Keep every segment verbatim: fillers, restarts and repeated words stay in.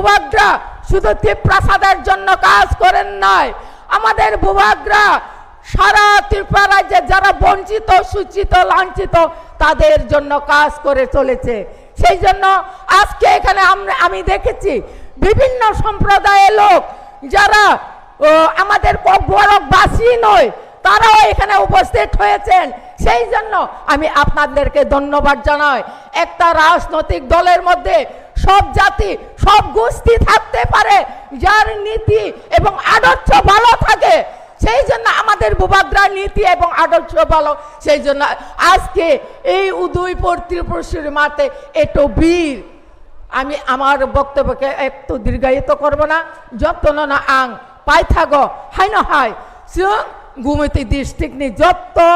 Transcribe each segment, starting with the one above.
বুবাগ্রা শুধু তিপ্রাসাদের জন্য কাজ করেন নাই, আমাদের বুবাগ্রা সারা ত্রিপুরা রাজ্যে যারা বঞ্চিত, শোষিত, লাঞ্ছিত, তাদের জন্য কাজ করে চলেছে। সেই জন্য আজকে এখানে আমরা, আমি দেখেছি বিভিন্ন সম্প্রদায়ের লোক যারা, ও, আমাদের ককবরকবাসী নয়, তারাও এখানে উপস্থিত হয়েছেন। সেই জন্য আমি আপনাদেরকে ধন্যবাদ জানাই। একটা রাজনৈতিক দলের মধ্যে সব জাতি, সব গোষ্ঠী থাকতে পারে, যার নীতি এবং আদর্শ ভালো থাকে। সেই জন্য আমাদের বুবাগ্রার নীতি এবং আদর্শ ভালো। সেই জন্য আজকে এই উদয়পুর ত্রিপুরেশ্বরী মাঠে এত ভিড়। আমি আমার বক্তব্যকে একটু দীর্ঘায়িত করব না। যত্ন না আং পাই থাকো, হাই না high. Chwng Gumoti district ni jotto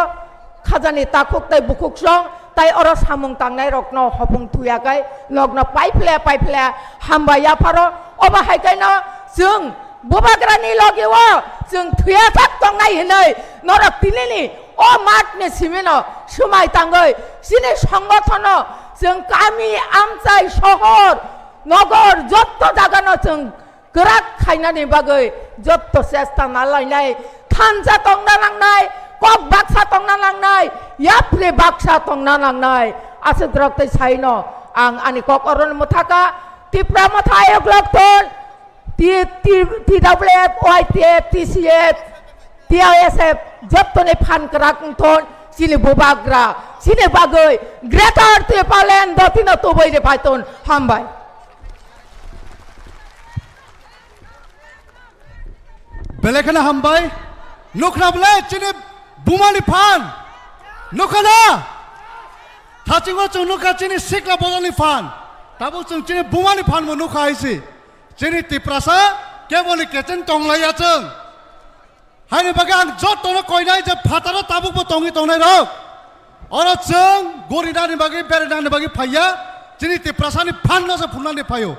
khajani takhuk tei bukhuk song tai oro samung tangnai rokno hopung thuya kai nokno paiphle paiphle hambai yapharo. Obo hai kaino chwng bubagrani logi o chwng thuya thak tongnai hinwi norok tinini o mat ni simino swmai tangwi chini songothono chwng kami, amchai, sohor, nogor jotto jagano chwng kwrak khainani bagwi jotto chesta nalainai, thansa tongna nangnai, kok baksa tongna nangnai, yapri baksa tongna nangnai. Aswk rok tei saino ang ani kok orono mwthaka, Tipra Motha Ayok Lokton, T-, T-, T W F, Y T F, T C F, T I S F, jottoni phan kwrak wngthon, chini bubagra, chini bagwi Greater Tipraland dotino tubui riphaithon, hambai. Belai kheno hambai. Nukna bwle chini bumani phan. Nukha na? Thachingo chwng nukha chini sikla bodolni phan. Tabuk chwng chini bumani phan bo nukha haisi. Chini Tiprasa keboni kecheng tonglaiya chwng. Haini bagwi ang jotono koinai je phataro tabukbo tongwi tongnai rok. Oro chwng gorinani bagwi, berinani bagwi phaiya, chini Tiprasani phanno se phunani phaio.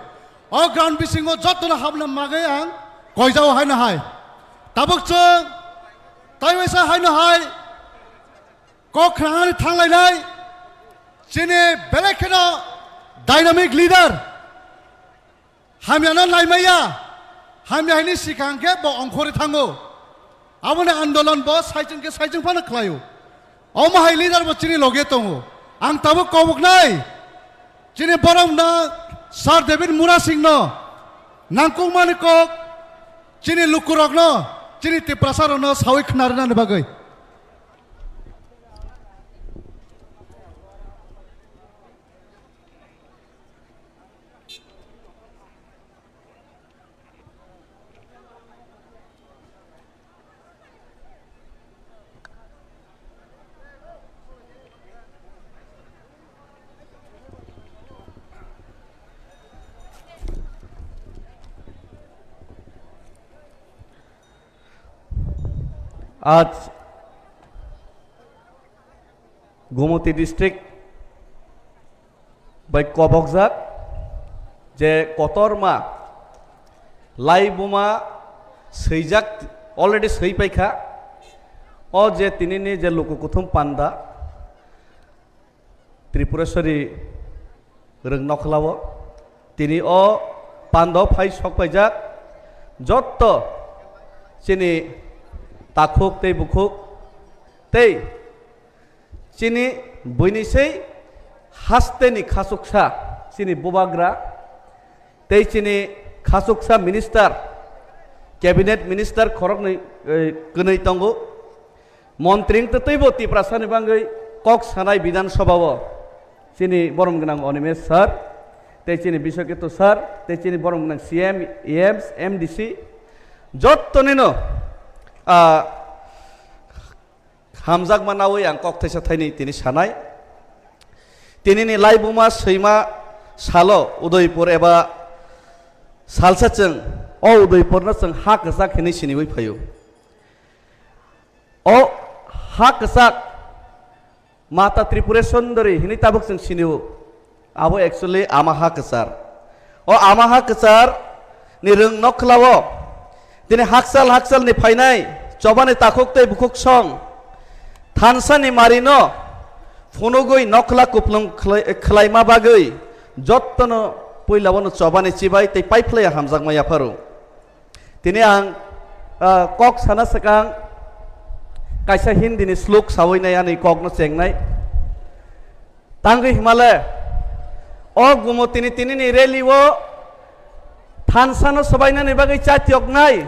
O ground bisingo jotono habna bagwi ang koijao haino hai. Tabuk chwng taiwaisa haino hai kok khnani thanglainai chini belai kheno dynamic leader. Hamyano naimaya, hamya hini sikang khe bo ongkhorwi thango. Aboni andolon bo saichung khe saichung phano khlaio. Omo hai leader bo chini loge tongo. Ang tabuk koboknai. Chini borok na Sir David Murasing no nangkukmani kok chini lukurokno, chini Tiprasa rokno sawi khna rwnani bagwi. Aaj Gumoti district bai kobokjak je kotorma laibuma swijak, already swi paikha. O je tinini je luku kuthum panda, Tripureshwari rwng nokhlao tini o pando phai sok paijak jotto chini takhuk tei bukhuk tei chini buini sei hasteni khachuksa chini bubagra tei chini khachuksa minister, cabinet minister khoroknwi, eh, kwnwi tongo. Montri wngtwi teibo Tiprasani bagwi kok sanai Bidhan Sabha o chini borom gwnang Animesh sir, tei chini Biswaketu sir, tei chini borom gwnang C M, E Ms, M D C, jottonino, ah, hamjakma nawi ang kok thaisa thainwi tini sanai. Tinini laibuma swima salo Udaipur eba salsa chwng o Udaipurno chwng ha kwchak hinwi siniwi phaio. O ha kwchak Mata Tripura Sundari hinwi tabuk chwng sinio. Abo actually ama ha kwchar. O ama ha kwchar ni rwng nokhlao tini hakchal hakchal ni phainai chobani takhuk tei bukhuk song thansa ni mari no phunugwi nokhla kuplung khlai-, khlaima bagwi jottono Puila bono chobani chibai tei paiphlaiya hamjakma yapharo. Tini ang, ah, kok sana swkang kaisa Hindi ni slok sawi nai ani kokno chengnai. Tangwi himale, o Gumotini tini ni rally o thansa no swbainani bagwi chatiyok nai.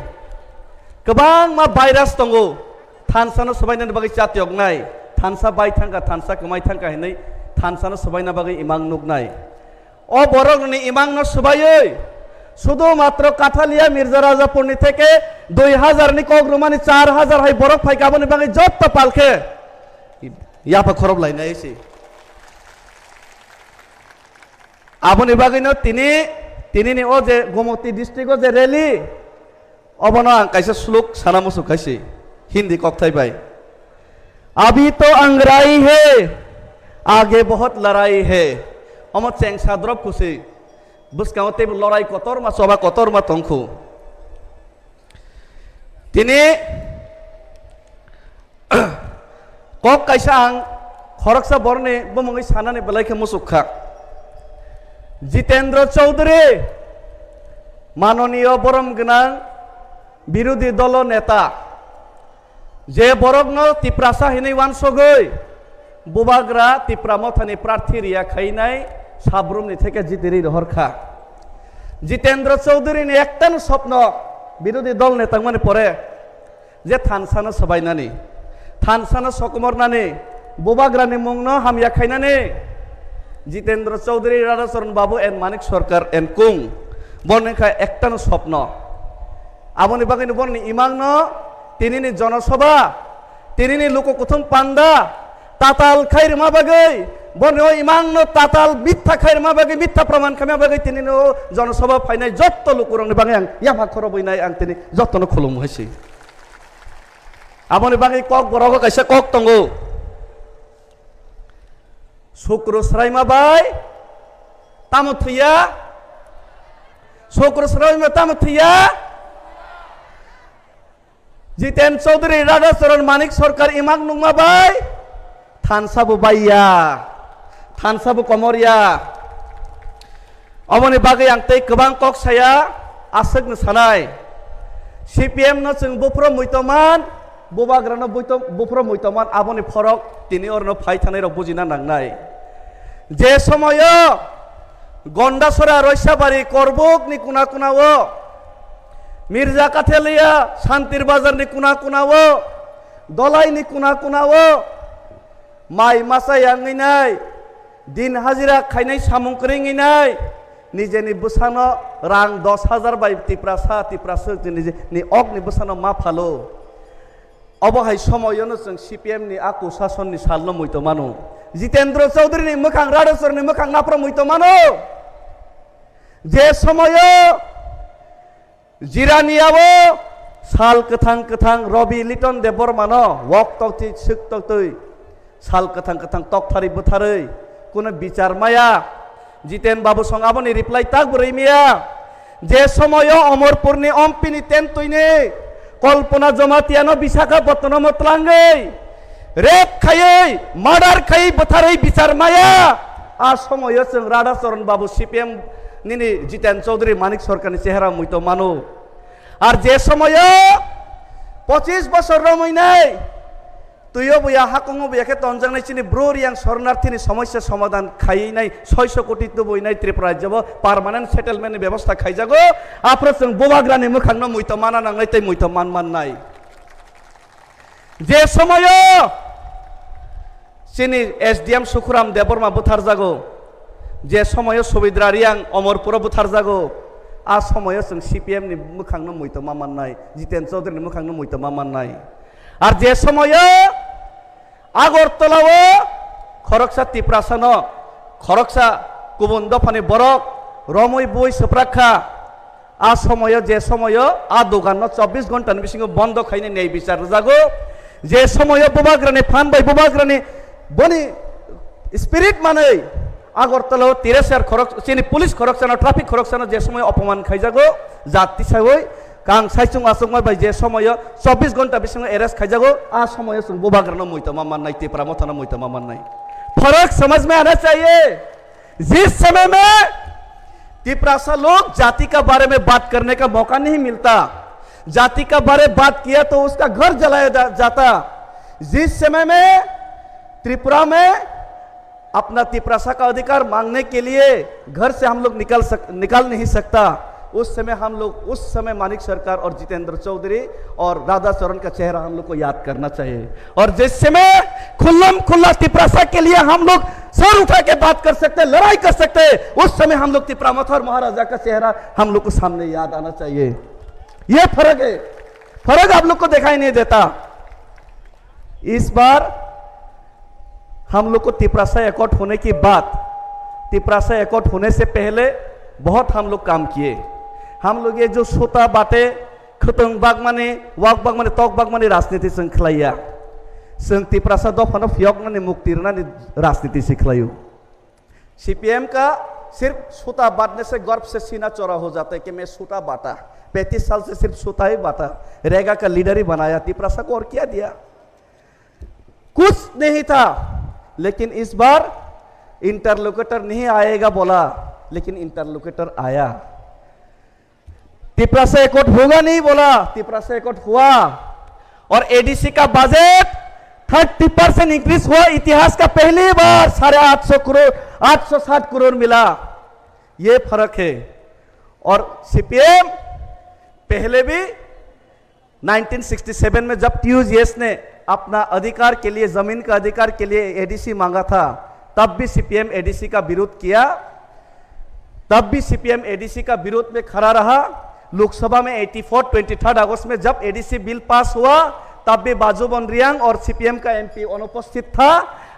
Kwbangma virus tongo, thansa no swbainani bagwi chatiyok nai. Thansa bai thangkha, thansa kwmai thangkha hinwi thansa no swbaina bagwi imang nuknai. O borok ni imang no swbaiwi sudu matro Kathalia Mirza Rajapur ni theke dui hazar ni kok rumani char hazar hai borok phaikha, aboni bagwi jotto palkhe yapha khorob lainai se. Aboni bagwino tini, tini ni o je Gomoti district o je rally, obono ang kaisa slok sana muchuk khai se, Hindi kokthai bai. Abhi to angarai hai, aage bahut larai hai. Omo chengsa drop kusi. Bwskango teibo lorai kotorma, choba kotorma tongkhu. Tini kok kaisa ang khoroksa borokni bumungwi sanani belai khe muchuk kha. Jitendra Chaudhary, manoniyo borom gwnang birodhi dolo neta, je borokno Tiprasa hinwi wansogwi bubagra Tipra Mothani prarthi riya khainai sabrumni theke jitiri rohor kha. Jitendra Chaudhary ni ektano sopno birodhi dol neta wngmani pore je thansano swbainani, thansano sokomornani, bubagrani mungno hamya khainani, Jitendra Chaudhary, Radhacharan Babu and Manik Sarkar and Kung, borni kha ektano sopno. Aboni bagwino borni imangno tinini jonosabha, tinini luku kuthum panda, tatal khai rwma bagwi, borni o imangno tatal mitha khai rwma bagwi, mitha praman khaima bagwi tinini o jonosabha phainai jotto lukurokni bagwi ang yapha khorobwi nai, ang tini jottono khulumwi si. Aboni bagwi kok borogo kaisa kok tongo. Sukru swraima bai tamo thwiya? Sukru swraima tamo thwiya? Jiten Chaudhary, Radhacharan, Manik Sarkar imang nungma bai thansa bo baiya, thansa bo komorya. Oboni bagwi ang tei kwbang kok saya, aswkno sanai. C P M no chwng buphuru muitu man, bubagrano buito-, buphuru muitu man, aboni phorok tini orno phai thanai rok bujina nangnai. Je somoyo Gondasora, Roisabari, Korbuk ni kuna kuna o, Mirza Kathelia, Santir Bazar ni kuna kuna o, Dolai ni kuna kuna o, mai masa yangwi nai, din hajira khainai samung kwrwngwi nai, nijeni bwsano rang dos hajar bai Tiprasa, Tiprasa nijeni okni bwsano ma phalo. Obo hai somoyono chwng C P M ni a kusasonni salno muitu mano. Jitendra Chaudhary ni mwkhang, Radhachar ni mwkhang naphro muitu mano. Je somoyo Jiraniao sal kwthang kwthang Robi Liton Debbarmano wok toktwi swk toktwi sal kwthang kwthang tokthari bwtharwi kuno bichar maya. Jiten Babu song aboni reply tak bwrwi miya. Je somoyo Omorpurni ompini tentwini Kalpana Jamatiano Visakhapatnamo tlangwi rape khaiwi, murder khaiwi, bwtharwi bichar maya. A somoyo chwng Radhacharan Babu, C P M nini Jiten Chaudhary, Manik Sarkarni chehera muitu mano. Ar je somoyo pochis bosor romwi nai, twiyo buya, hakungo buya khe tonjaknai chini Bru Reang Sharanarthini somosya somadhan khaiwi nai, soiso koti tubui nai Tripura rajyo bo permanent settlement ni bebosta khaijago, aphuru chwng bubagrani mwkhangno muitu mana nangnai tei muitu man mannai. Je somoyo chini S D M Sukhuram Debbarma butharjago, je somoyo Subidra Reang Omorpuro butharjago, a somoyo chwng C P M ni mwkhangno muitu ma mannai, Jiten Chaudhary ni mwkhangno muitu ma mannai. Ar je somoyo Agartala o khoroksa Tiprasano, khoroksa kubun dophani borok romwi bui swprak kha, a somoyo, je somoyo a doganno chobbish ghontani bisingo bondo khaina nei bichar rwjago, je somoyo bubagrani phan bai bubagrani boni spirit manwi Agartala o Tiresar khorok, chini police khoroksano, traffic khoroksano je somoyo opoman khaijago, jat tisawi kang saichung achukma bai je somoyo chobbish ghonta bisingo arrest khaijago, a somoyo chwng bubagrano muitu ma mannai, Tipra Mothano muitu ma mannai. फर्क समझ में आना चाहिए। जिस समय में तिपरासा लोग जाति का बारे में बात करने का मौका नहीं मिलता। जाति का बारे बात किया तो उसका घर जलाया जा, जाता। जिस समय में त्रिपुरा में अपना तिपरासा का अधिकार मांगने के लिए घर से हम लोग निकल सक, निकल नहीं सकता, उस समय हम लोग, उस समय मानिक सरकार और जितेंद्र चौधरी और राधा चरण का चेहरा हम लोग को याद करना चाहिए। और जिस समय खुल्लम खुल्ला तिपरासा के लिए हम लोग सर उठा के बात कर सकते, लड़ाई कर सकते, उस समय हम लोग तिपरा मोथा और महाराजा का चेहरा हम लोग को सामने याद आना चाहिए। ये फर्क है, फर्क आप लोग को दिखाई नहीं देता। इस बार हम लोग को तिपरासा एकॉर्ड होने के बाद, तिपरासा एकॉर्ड होने से पहले बहुत हम लोग काम किए। हम लोग ये जो सोता बाटे, खतंग बागमाने, वाक बागमाने, तक बागमाने राजनीति संखलाइया। संग तिपरासा दफानो फियक माने मुक्ति रना राजनीति सिखलायु। सीपीएम का सिर्फ सूता बांटने से गर्व से सीना चौड़ा हो जाता है कि मैं सूता बांटा, पैंतीस साल से सिर्फ सूता ही बांटा, रेगा का लीडर ही बनाया, तिपरासा को और क्या दिया? कुछ नहीं था। लेकिन इस बार इंटरलोकेटर नहीं आएगा बोला, लेकिन इंटरलोकेटर आया। तिपरासा एकॉर्ड होगा नहीं बोला, तिपरासा एकॉर्ड हुआ। और एडीसी का बजट थर्टी परसेंट इंक्रीज हुआ, इतिहास का पहली बार साढ़े आठ सौ करोड़, आठ सौ साठ करोड़ मिला। ये फर्क है। और सीपीएम पहले भी नाइनटीन सिक्सटी सेवन में जब टीयूजीएस ने अपना अधिकार के लिए, जमीन का अधिकार के लिए एडीसी मांगा था, तब भी सीपीएम एडीसी का विरोध किया, तब भी सीपीएम एडीसी का विरोध में खड़ा रहा। लोकसभा में एटी फोर, ट्वेंटी थर्ड अगस्त में जब एडीसी बिल पास हुआ, तब भी बाजू बोनरियांग और सीपीएम का एमपी अनुपस्थित था,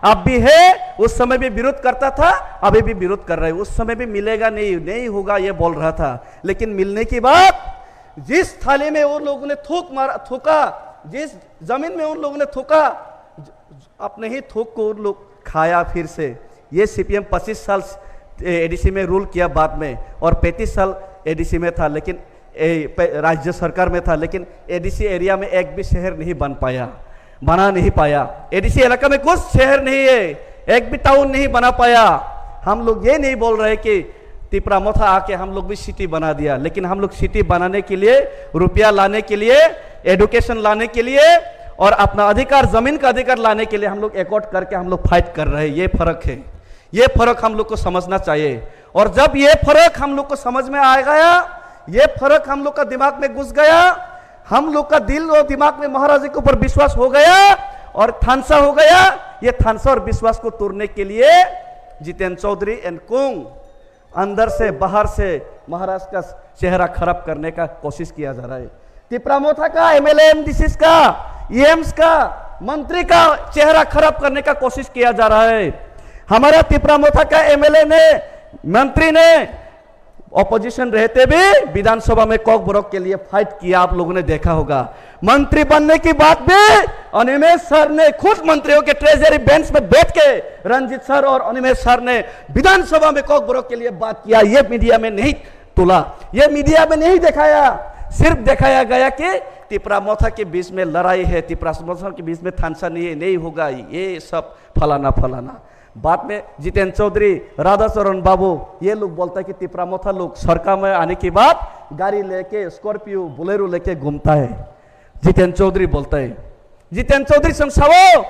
अब भी है, उस समय भी विरोध करता था, अभी भी विरोध कर रहे हैं। उस समय भी मिलेगा नहीं, नहीं होगा ये बोल रहा था, लेकिन मिलने के बाद जिस थाली में उन लोगों ने थूक मार, थूका, जिस जमीन में उन लोगों ने थूका, अपने ही थूक को उन लोग खाया फिर से। ये सीपीएम पच्चीस साल एडीसी में रूल किया बाद में, और पैंतीस साल एडीसी में था, लेकिन ए, पे-, राज्य सरकार में था, लेकिन एडीसी एरिया में एक भी शहर नहीं बन पाया, बना नहीं पाया। एडीसी इलाका में कुछ शहर नहीं है, एक भी टाउन नहीं बना पाया। हम लोग ये नहीं बोल रहे कि तिपरा मोथा आके हम लोग भी सिटी बना दिया, लेकिन हम लोग सिटी बनाने के लिए, रुपया लाने के लिए, एजुकेशन लाने के लिए और अपना अधिकार, जमीन का अधिकार लाने के लिए हम लोग एकॉर्ड करके हम लोग फाइट कर रहे हैं। ये फर्क है, ये फर्क हम लोग को समझना चाहिए। और जब ये फर्क हम लोग को समझ में आ गया, ये फर्क हम लोग का दिमाग में घुस गया, हम लोग का दिल और दिमाग में महाराज के ऊपर विश्वास हो गया और थानसा हो गया। ये थानसा और विश्वास को तोड़ने के लिए जितेंद्र चौधरी एंड कुंग अंदर से, बाहर से महाराज का चेहरा खराब करने का कोशिश किया जा रहा है। तिपरा मोथा का एमएलए, एमडीसी का, ईएम्स का, मंत्री का चेहरा खराब करने का कोशिश किया जा रहा है। हमारा तिपरा मोथा का एमएलए ने, मंत्री ने ऑपोजिशन रहते भी विधानसभा में कॉकबरक के लिए फाइट किया, आप लोगों ने देखा होगा। मंत्री बनने के बाद भी अनिमेश सर ने खुद मंत्रियों के ट्रेजरी बेंच में बैठ के रंजीत सर और अनिमेश सर ने विधानसभा में कॉकबरक के लिए बात किया, ये मीडिया में नहीं तुला, ये मीडिया में नहीं दिखाया। सिर्फ दिखाया गया कि तिपरा मोथा के बीच में लड़ाई है, तिपरा मोथा के बीच में थानसा नहीं है, नहीं होगा, ये सब फलाना फलाना। बाद में जितेंद्र चौधरी, राधाचरण बाबू, ये लोग बोलता है कि तिपरा मोथा लोग सरकार में आने के बाद गाड़ी लेके, स्कॉर्पियो, बोलेरो लेके घूमता है। जितेंद्र चौधरी बोलता है, जितेंद्र चौधरी संग सावो,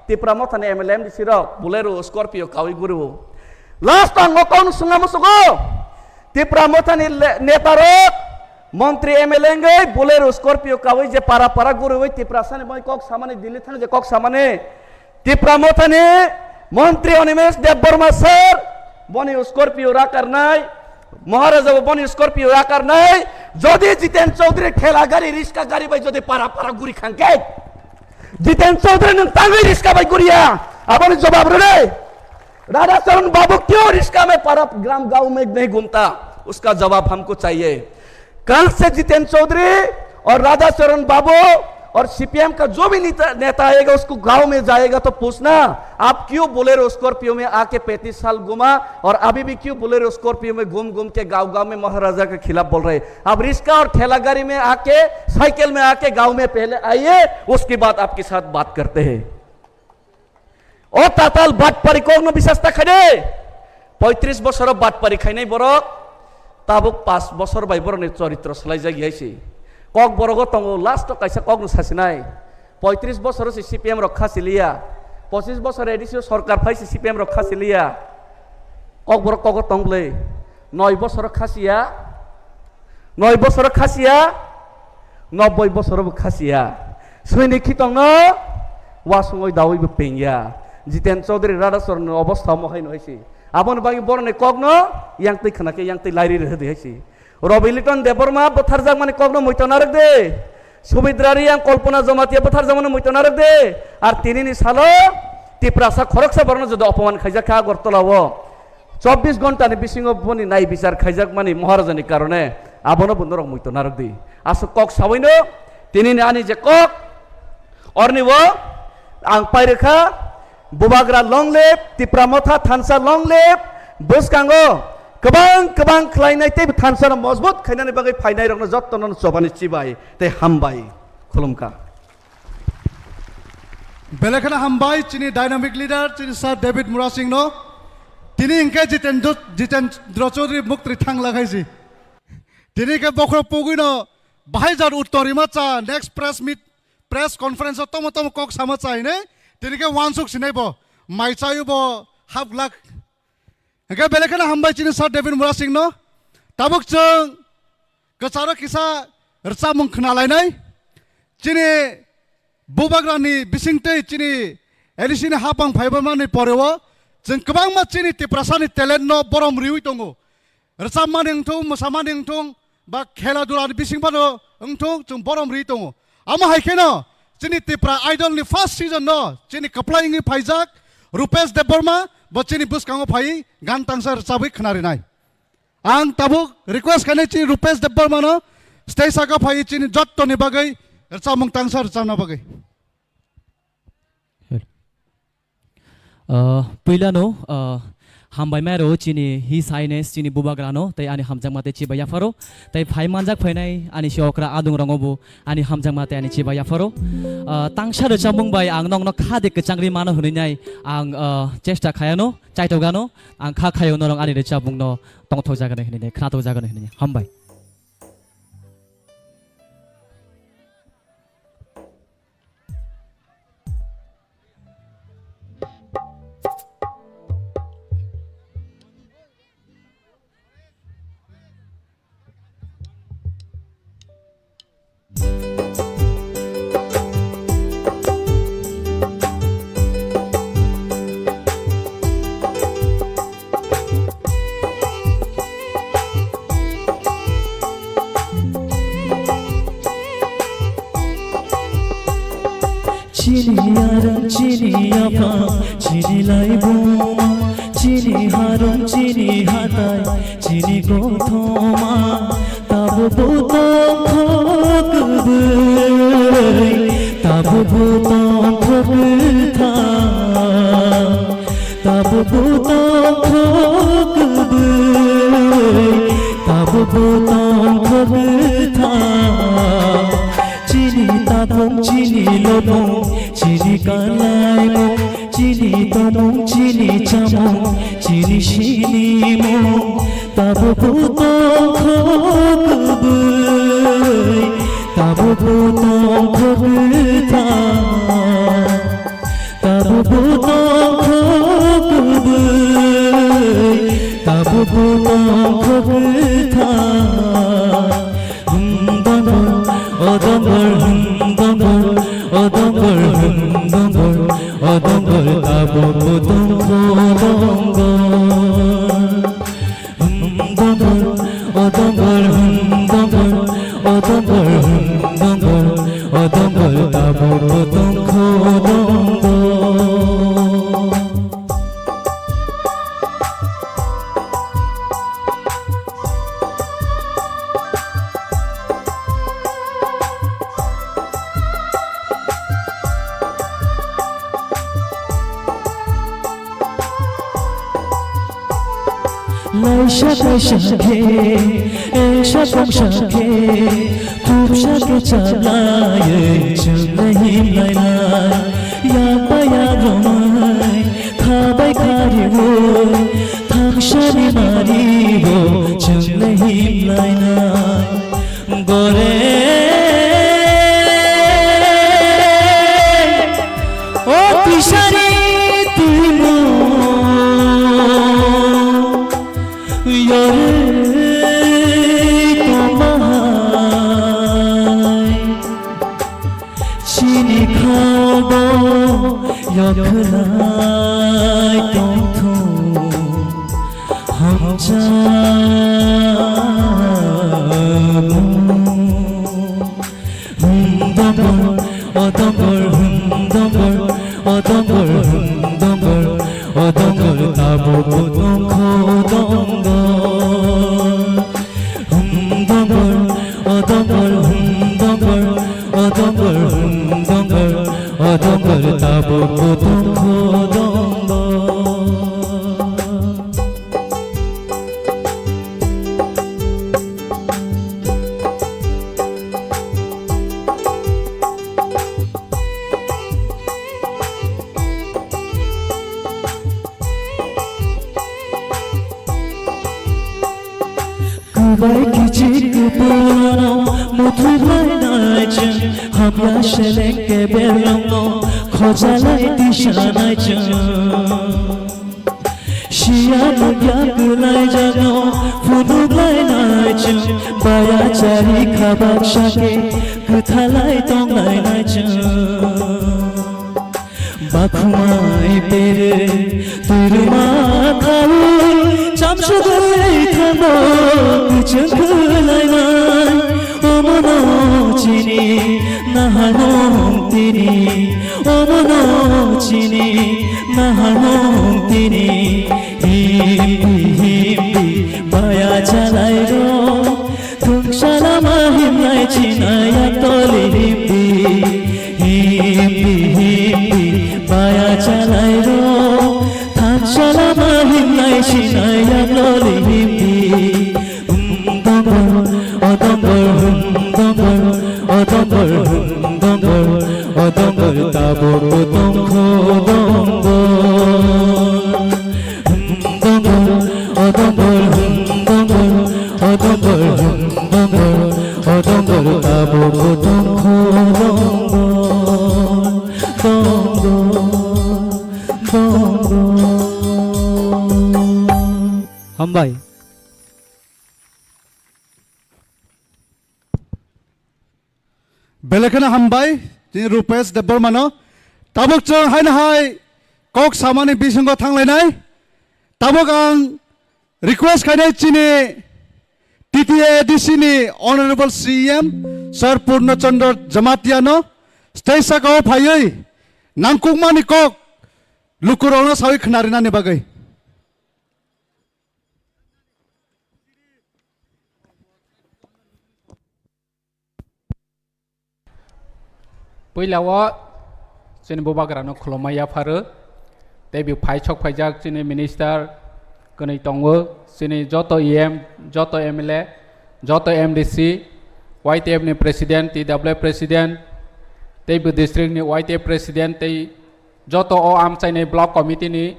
तिपरा मोथा ने एमएलए, एमडीसी रok बोलेरो, स्कॉर्पियो कावी गुरु। Last ang o kok no swnga musugo, Tipra Motha ni नेता rok, मंत्री एमएलए wngwi बोलेरो, स्कॉर्पियो कावी je para para gurui Tiprasa ni bai kok samani, Delhi thani je kok samani, Tipra Motha ni मंत्री Animesh Debbarma sir, boni Scorpio rakarnai, Maharaja bo boni Scorpio rakarnai, jodi Jitendra Chaudhary ठेला गाड़ी, रिक्शा गाड़ी bai jodi para para guri khangke, Jitendra Chaudhary nwng tangwi rickshaw bai guriya, aboni jawab rwdi. Radhacharan babu क्यों rickshaw में para ग्राम गांव में नहीं घूमता, उसका जवाब हमको चाहिए। कल से जितेंद्र चौधरी और राधाचरण बाबू और सीपीएम का जो भी नेता, नेता आएगा, उसको गांव में जाएगा तो पूछना, आप क्यों बोलेरो स्कॉर्पियो में आके पैंतीस साल घूमा और अभी भी क्यों बोलेरो स्कॉर्पियो में घूम घूम के गांव गांव में महाराजा के खिलाफ बोल रहे हैं? आप रिक्शा और ठेला गाड़ी में आके, साइकिल में आके गांव में पहले आइए, उसके बाद आपके साथ बात करते हैं। O tatal batpari kokno bisas ta khaide. Poitris bosoro batpari khainai borok. Tabuk pas bosor bai borokni choritro swlaijak hai se. Kokborogo tongo, last o kaisa kokno sasinai. Poitris bosoro se C P M rok khasi liya. Pochis bosor A D C o sorkar phai se C P M rok khasi liya. Kokborok kogo tong bwle. Noi bosoro khasiya. Noi bosoro khasiya. Nobboi bosoro bo khasiya. Swini khitongno wasungoi dawi bo pengya. Jiten Chaudhary Radhachoronni obostha omo hai no hai se. Aboni bagwi boroni kokno yang twi khna khe yang twi lairi rwdi hai se. Robi Liton Debbarma bwtharjakmani kokno muitu narwk de. Subidra Reang, Kalpana Jamatia bwtharjakmani muitu narwk de. Ar tinini salo Tiprasa khoroksa borokno jodi opoman khaijak kha Agartala o, chobbish ghonta ni bisingo boni nai bichar khaijakmani Maharajani karone abono bo norok muitu narwk di. Aswk kok sawino tinini ani je kok orni o ang pairikha. Bubagra long live, Tipra Motha Thansa long live, bwskango kwbang kwbang khlainai tei thansa no mojbut khainani bagwi phainai rokno jottono chobani chibai tei hambai khulumkha. Belai kheno hambai chini dynamic leader chini Sir David Murasing no. Tini hwnkhe Jitendra, Jitendra Chaudhary muktri thangla khaisi. Tini khe bokhorok pugwino bahai jar uttor rima cha next press meet, press conference o tomo tomo kok sama cha hinwi tini khe wansuk sinai bo mai chayu bo half lakh. Hingke belai kheno hambai chini Sir David Murasing no. Tabuk chwng kwcharo kisa rwchapmung khna lainai. Chini bubagrani bisingtwi chini A D C ni hapang phaiba mani poreo chwng kwbangma chini Tiprasani talent no borom riwi tongo. Rwchapmani wngthung, mwsamani wngthung, ba khela dula ni bising phano wngthung, chwng borom ri tongo. Amo hai kheno chini Tipra Idol ni first season no chini kwplai wngwi phaijak Rupesh Debbarma bo chini bwskango phaiwi gan tangsa rwchabwi khna rinai. Ang tabuk request khainai chini Rupesh Debbarma no stage saka phaiwi chini jotto ni bagwi rwchapmung tangsa rwchapna bagwi. Ah, puilano, ah, hambai mai rw chini His Highness chini bubagrano tei ani hamjakma tei chibai yapharo tei phai manjak phainai ani si okra adung rongo bo ani hamjakma tei ani chibai yapharo. Ah, tangsa rwchapmung bai ang nokno kha de kwchangri mano hwnwi nai ang, ah, chesta khayano, chaitogano, ang kha khayo norok ani rwchapmungno tongthok jagani hwnwi nai, khnathok jagani hwnwi nai. Hambai. Chini arang, chini aphang, chini laibuma, chini harong, chini hatai, chini kothoma, tabo bo tongthok bwrwi, tabo bo tongthok bwthang. Tabuk bo tongthok bwrwi, tabuk bo tongthok bwthang. Chini tapung, chini lopung, chini kalaimung, chini tomung, chini chamung, chini sinimung. Tabuk bo tongthok bwrwi, tabuk bo tongthok bwthang. Tabuk bo tongthok bwrwi, tabuk bo tongthok bwthang. Hum dongor, o dongor, hum dongor, o dongor, hum dongor, o dongor, tabuk bo tongthok dongor. Hum dongor, o dongor, hum dongor, o dongor, hum dongor, o dongor, tabuk bo tongthok dongor. Laisa kaisa khe, engsa kongsa khe, thupsa khe chablaiwi chwngno himlainai, yakba yak romwi, Khabai khariwi thangsani mario chwngle himlainai gore. O twisani twimo yorwi tongmahai. Chini khago yokhwlai tongthung hamjago. Hmm, dongor, o dongor, hmm, dongor, o dongor, hmm, dongor, o dongor, tabuk tongkho dongor. Hmm, dongor, o dongor, hmm, dongor, o dongor, hmm, dongor, o dongor, tabuk tongkho dongor. Kwbai kichik kwpwrwngno muthuklainai chwng, hamya seleng keberlongno khojalai tisanai chwng. Siya nukya kwlaijakno phunuklainai chwng, baya chari khabak sake kwthalai tonglainai chwng. Bakhumai pere twirma khawi chamsugwi thango kwchwng khwlainai. Omono chini naharmung tini, omono chini naharmung tini. Himdi himdi baya chalairo. Thungsa lama himnai chinai yaktoli himdi, himdi, himdi, baya chalairo. Thungsa lama himnai chinai yaktoli himdi. Hmm, dongor, o dongor, hmm, dongor, o dongor, hmm, dongor, o dongor, tabuk tongkho dongor. Hmm, dongor, o dongor, hmm, dongor, o dongor, hmm, dongor, o dongor, tabuk tongkho dongor, dongor, dongor. Hambai. Belai kheno hambai, chini Rupesh Debbarmano. Tabuk chwng haino hai kok samani bisingo thanglainai. Tabuk ang request khainai chini T T A D C ni Honorable C E M Sir Purno Chandra Jamatia no stage saka o phaiwi nangkukmani kok lukurokno sawi khnarinani bagwi. Puila o chini bubagrano khulumma yapharo, tei bo phai sok phaijak chini minister kwnwi tongo, chini joto E M, joto M L A, joto M D C, Y T F ni president, T W F president, tei bo district ni Y T F president, tei joto o amchaini block committee ni,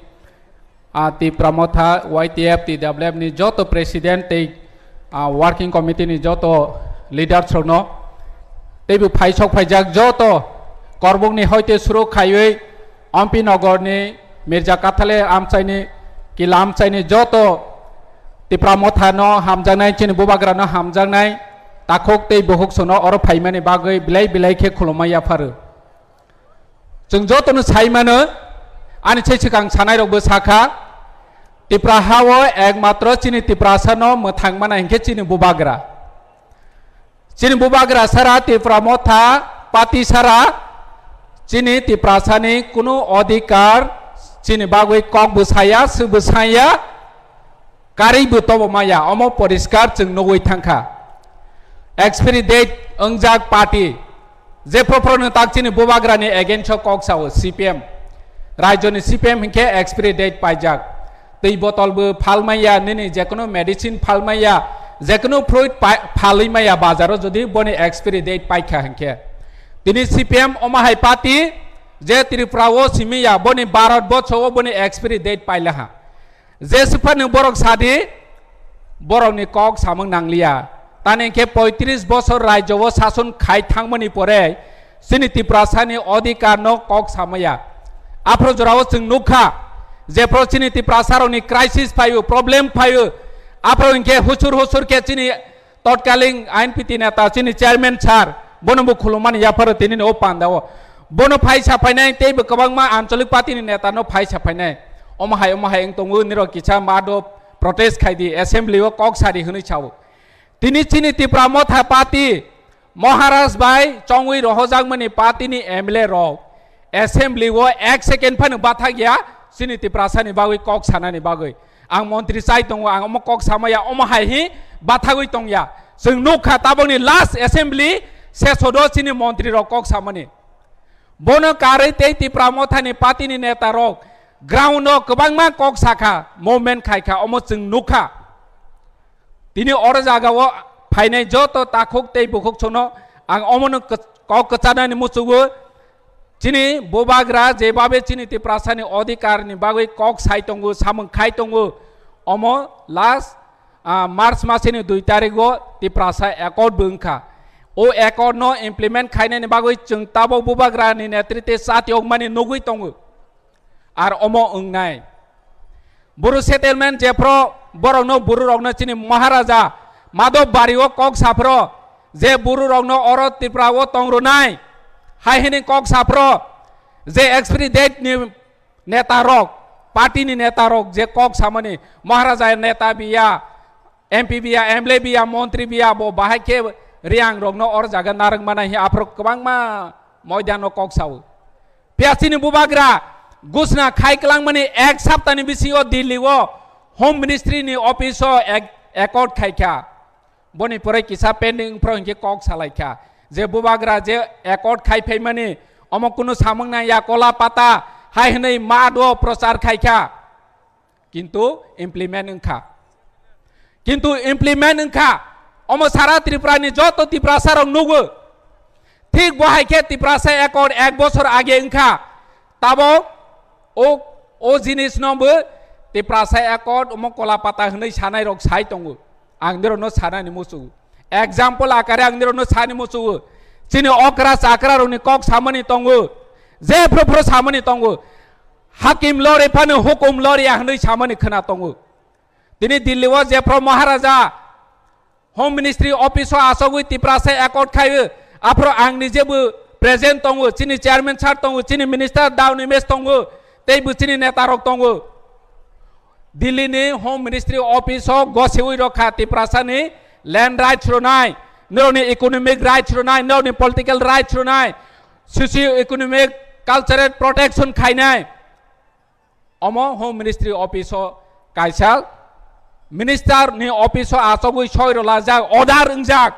ah, Tipra Motha, Y T F, T W F ni joto president tei, ah, working committee ni joto leaders rokno, tei bo phai sok phaijak joto Korbuk ni hoite suru khaiwi Ompi Nogor ni Mirja Kathale amchaini, Kila amchaini joto Tipra Motha no hamjaknai, chini bubagra no hamjaknai, takhuk tei bukhuk sono oro phaimani bagwi belai belai khe khulumma yapharo. Chwng jotono sai mano, ani se swkang sanairokbo sakha, Tipra ha-o ekmatro chini Tiprasano mwthang mana hinkhe chini bubagra. Chini bubagra sara Tipra Motha party sara chini Tiprasani kunu odhikar chini bagwi kokbo saya, swbo saya. Karwi bo tobo maya, omo poriskar chwng nugwi thangkha. Expiry date wngjak party, je phoro phoro no tak chini bubagra ni against o kok sao C P M. Rajyo ni C P M hinkhe expiry date paijak. Twi botol bo phal maya, nini jekunu medicine phal maya, jekunu fruit pa-, phalwi maya bazar o jodi boni expiry date paikha hinkhe. Tini C P M omo hai party, Je Tripura o simi ya, boni Bharat borsho o boni expiry date pailaha. Je siphani borok sadi, borokni kok samung nangliya. Tani khe poitris bosor rajyo o sason khai thangmani pore chini Tiprasani odhikar no kok samaya. Aphro jorao chwng nukha, jephro chini Tiprasarokni crisis phaio, problem phaio, aphro hinkhe husur husur khe chini totkaling I N P T neta chini chairman sir, bono bo khulumani yapharo tinini o pandao. Bono phai saphainai tei bo kwbangma anchalik party ni neta no phai saphainai. Omo hai, omo hai wng tongo, nirok kisa ma do protest khai di, assembly o kok sari hwnwi sao. Tini chini Tipra Motha party, Maharaj bai chongwi rohojakmani party ni M L A rok assembly o ek second phano bathak ya, chini Tiprasani bagwi kok sanani bagwi. Ang montri chai tongo, ang omo kok samaya, omo hai hi bathagwi tongya. Chwng nukha tabokni last assembly sesodo chini montri rok kok samani. Bono karwi tei Tipra Mothani party ni neta rok ground o kwbangma kok sakha, movement khaikha, omo chwng nukha. Tini oro jaga o phainai joto takhuk tei bukhuk sono ang omono kok kwchanani muchugo. Chini bubagra jebabe chini Tiprasani odhikar ni bagwi kok sai tongo, samung khai tongo, omo last, ah, March masini dui tarik o Tiprasa accord bo wngkha. O accord no implement khainani bagwi chwng tabok bubagra ni netrite chati okmani nugwi tongo. Ar omo wngnai. Buru settlement jephro borokno, bururokno chini Maharaja Madhab Bari o kok saphro je bururokno oro Tripura o tongrwnai hai hini kok saphro je expiry date ni neta rok, party ni neta rok je kok samani Maharaja neta biya, M P biya, M L A biya, montri biya, bo bahai khe Riang rokno or jaga narwk mana hi aphro kwbangma moidano kok sao. Phiya chini bubagra gusna khai kwlangmani ek saptani bisingo Delhi o Home Ministry ni office o ek-, accord khaikha. Boni pore kisa pending phro hinkhe kok salaikha je bubagra je accord khai phaimani omo kunu samung nang ya, kola pata hai hwnwi ma do prochar khaikha. Kintu implement wngkha. Kintu implement wngkha. Omo sara Tripura ni joto Tiprasa rok nugo. Thik bo hai khe Tiprasa accord ek bosor age wngkha. Tabok o, o jinis no bo Tiprasa accord omo kola pata hwnwi sanai rok sai tongo. Ang nirokno sanani muchungo. Example akare ang nirokno sani muchungo. Chini okra chakra rokni kok samani tongo. Jephru phru samani tongo. Hakim lori phano hukum lori ya hwnwi samani khwna tongo. Tini Delhi o jephru Maharaja Home Ministry office o achogwi Tiprasa accord khaio, aphro ang nijebo present tongo, chini chairman sir tongo, chini minister Daw Nimesh tongo, tei bo chini neta rok tongo. Delhi ni Home Ministry office o gosiwi rokha Tiprasa ni land rights ronai, norokni economic rights ronai, norokni political rights ronai, socio economic cultural protection khainai. Omo Home Ministry office o kaisa minister ni office o achogwi soi rwlajak, order wngjak.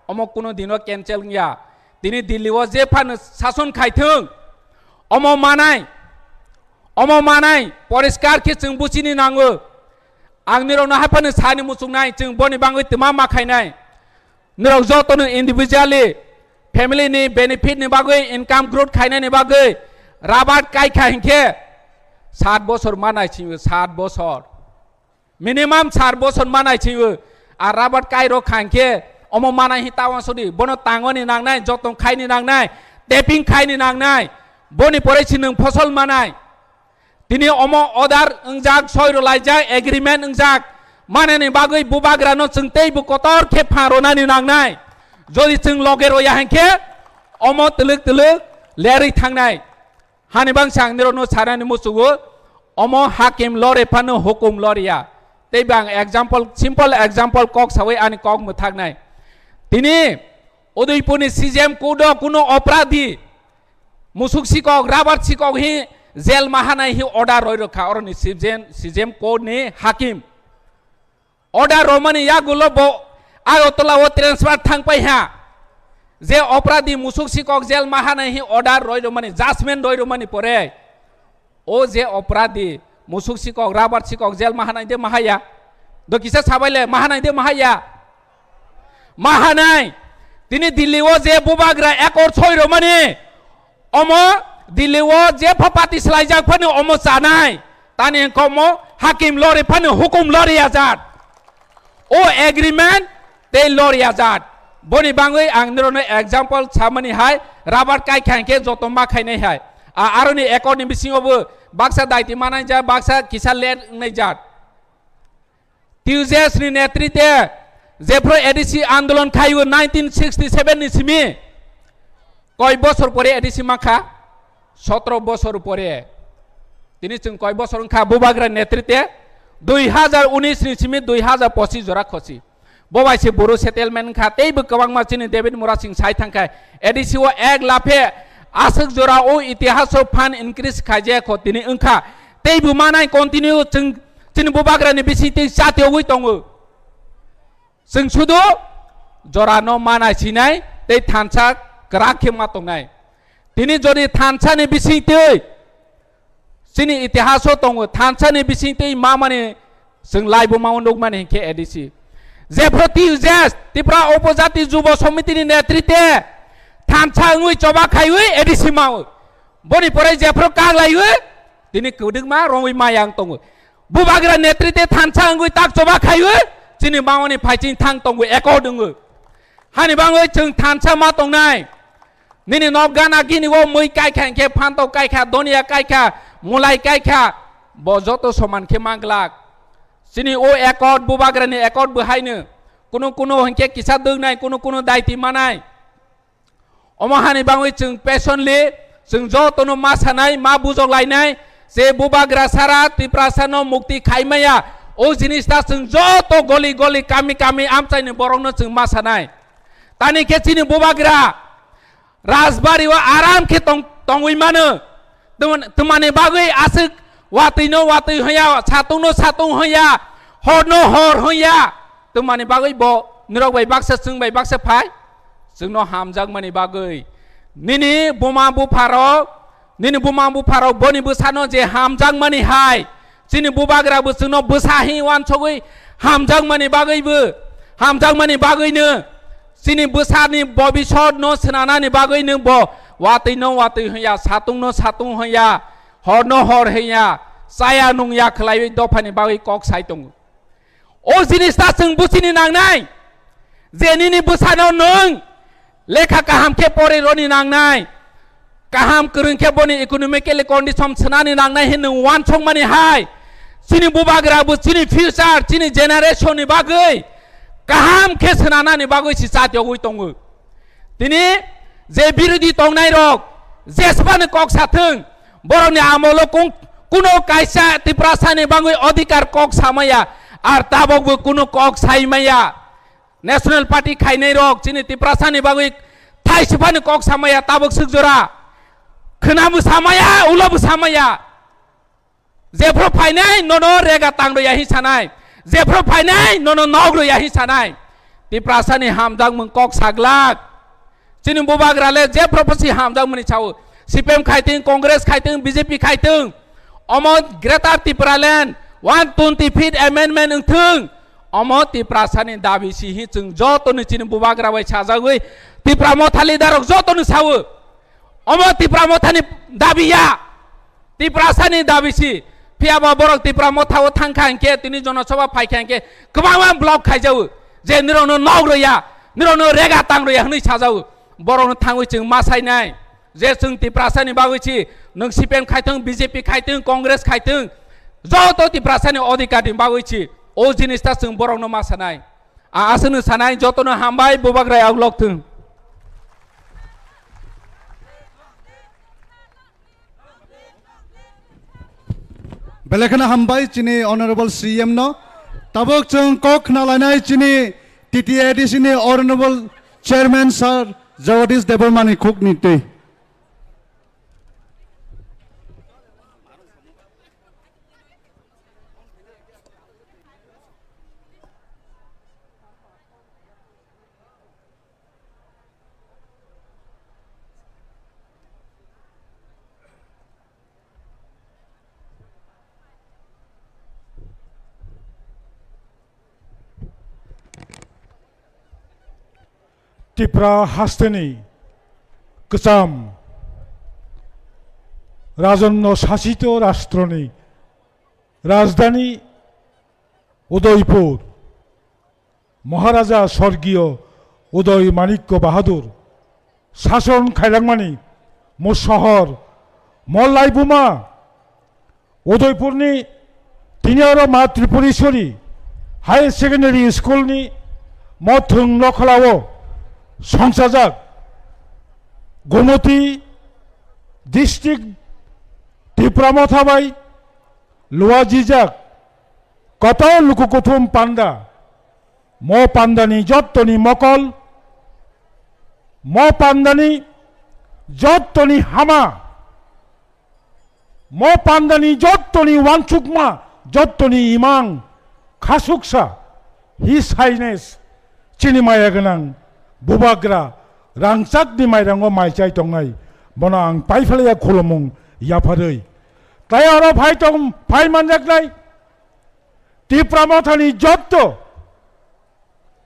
Omo kuno dino cancel wngya. Tini Delhi o je phano sason khaithwng, omo manai, omo manai poriskar khe chwng buchini nango. Ang nirokno hai phano sani muchungnai, chwng boni bangwi twma ma khainai. Norok jotono individually family ni benefit ni bagwi, income growth khainani bagwi rabar kai kha hinkhe sat bosor manai singwi, sat bosor, minimum sat bosor manai singwi. Ar rabar kai rok kha hinkhe omo manai hi tawa sodi, bono tangoni nangnai, jotong khaini nangnai, tapping khaini nangnai, boni pore si nwng phosol manai. Tini omo order wngjak, soi rwlaijak, agreement wngjak, manani bagwi bubagrano chwng teibo kotor khe phan rwnani nangnai. Jodi chwng loge rwya hinkhe omo twlwk twlwk lerwi thangnai. Hani bangsa ang nirokno sanani muchungo, omo hakim lore phano hukum loriya. Teibo ang example, simple example kok sawi ani kok mwthaknai. Tini Udaipurni C J M court o kuno opradi musuk sikok, rabar sikok hi jail mahanai hi order roi rokha oroni C J M, C J M court ni hakim. Order romani yagulo bo Agartala o transfer thangpai ha. Je opradi musuk sikok jail mahanai hi order roi romani, judgment roi romani pore. O je opradi, musuk sikok, rabar sikok, jail mahanai de mahaya. Do kisa sabai le, mahanai de mahaya. Mahanai. Tini Delhi o je bubagra accord soi romani, omo Delhi o jepho party swlaijak phano omo chanai. Tani hwnkhe omo hakim lori phano hukum lori ajat. O agreement tei lori ajat. Boni bangwi ang nirokno example samani hai, rubber kaikha hwnkhe joto ma khainai hai. A, aroni accord ni bisingo bo baksa daiti manai ja, baksa kisa let wngnai jat. Tejas ni netritwe jephru A D C andolon khaio nineteen sixty seven ni simi, koi bosor pore A D C mankha, sotro bosor pore. Tini chwng koi bosor wngkha Bubagra netritwe, dui hazar unis ni simi dui hazar pochis jora khosi. Bo bai se Boro settlement wngkha, teibo kwbangma chini David Murasing sai thangkha, A D C o ek laphe aswk jora o itihaso phan increase khaijak kho tini wngkha. Teibo manai continue chwng chini Bubagrani bisingtwi chatiogwi tongo. Chwng sudu jorano manai sinai tei thansa kwrak khe ma tongnai. Tini jodi thansani bisingtwi chini itihaso tongo, thansani bisingtwi mamani chwng laibuma o nukmani hinkhe A D C. Jephru T U J S, Tripura Upojati Jubo Somitini netritwe thansa wngwi choba khaiwi A D C mao. Boni pore jephru kaglaiwi tini kwdwkma romwi mayang tongo. Bubagra netritwe thansa wngwi tak choba khaiwi chini mamani phaiching thang tongo, accord wngwi. Hani bangwi chwng thansa ma tongnai. Nini nok gana gini o mui kaikha hinkhe, phantok kaikha, donia kaikha, mulai kaikha, bo joto soman khe manglak. Chini o accord, Bubagrani accord bo haino. Kunu kunu hinkhe kisa dwknai, kunu kunu daiti manai. Omo hani bangwi chwng patiently, chwng jotono ma sanai, ma bujok lainai, je Bubagra sara Tiprasano mukti khaimaya, o jinis ta chwng joto goli goli, kami kami amchaini borokno chwng ma sanai. Tani khe chini Bubagra Rajbari o aram khe tong-, tongwi mano. Twman-, twmani bagwi aswk watwi no watwi hwnya, satung no satung hwnya, hor no hor hwnya. Twmani bagwi bo nirok bai baksa, chwng bai baksa phai. Chwng no hamjakmani bagwi. Nini buma bupharok, nini buma bupharok boni bwsano je hamjakmani hai. Chini Bubagra bo chwngno bwsa hi uansugwi hamjakmani bagwibo, hamjakmani bagwino chini bwsani bobisotno swnanani bagwino bo watwino watwi hwnya, satungno satung hwnya, horno hor hwnya, chaya nungya khwlaiwi dophani bagwi kok sai tongo. O jinis ta chwng buchini nangnai je nini bwsano nwng lekha kaham khe pori roni nangnai, kaham kwrwng khe boni economically condition swnani nangnai hinwi uansukmani hai. Chini Bubagra bo chini future, chini generation ni bagwi kaham khe swnanani bagwi se chatiogwi tongo. Tini je birodhi tongnai rok jesbani kok sathwng, borokni amolo kung-, kuno kaisa Tiprasani bagwi odhikar kok samaya, ar tabokbo kuno kok saimaya. National Party khainai rok chini Tiprasani bagwi thaisifani kok samaya tabok swk jora. Khwnabo samaya, ulobo samaya. Jephru phainai nono rega tang rwya hi sanai. Jephru phainai nono nok rwya hi sanai. Tiprasani hamjakmung kok saglak. Chini Bubagra le jephru phaisi hamjakmani sao. C P M khaitwng, Congress khaitwng, B J P khaitwng. Omo Greater Tipraland one twenty fifth amendment wngthwng. Omo Tiprasani dabi si hi chwng jotoni chini Bubagra bai sajagwi Tipra Motha leader rok jotoni sao. Omo Tipra Mothani dabi ya. Tiprasani dabi si. Phiya ba borok Tipra Motha o thangkha hinkhe, tini Jonosabha phaikha hinkhe kwbangma block khaijao. Je nirokno nok rwya, nirokno rega tang rwya hwnwi sajao. Borokno thangwi chwng ma sainai. Je chwng Tiprasani bagwi si, nwng C P M khaithwng, B J P khaithwng, Congress khaithwng, joto Tiprasani odhikar ni bagwi si, o jinis ta chwng borokno ma sanai. A-, aswkno sanai, jotono hambai, Bubagra yaklok thwng. Belai kheno hambai chini Honorable C M no. Tabuk chwng kok khna lainai chini T T A D C ni Honorable Chairman Sir Jagadish Debbarma ni khuk ni twi. Tipra hasteni kwcham Rajonno sasito rashtroni rajdhani Udaipur, Maharaja sorgiyo Uday Manikya Bahadur sason khailangmani mo sohor, mo laibuma Udaipurni tini oro Ma Tripureswari Higher Secondary School ni mo thwng nokholao songchajak Gomoti district Tipra Motha bai luajijak kotor luku kuthum panda. Mo pandani jottoni mokol, mo pandani jottoni hama, mo pandani jottoni wansukma, jottoni imang, khasuksa, His Highness, chini maya gwnang bubagra, rangchakni mairango mai chai tongnai, bono ang paiphalaiya khulumung yapharwi. Tai oro phai tong, phai manjaknai Tipra Mothani jotto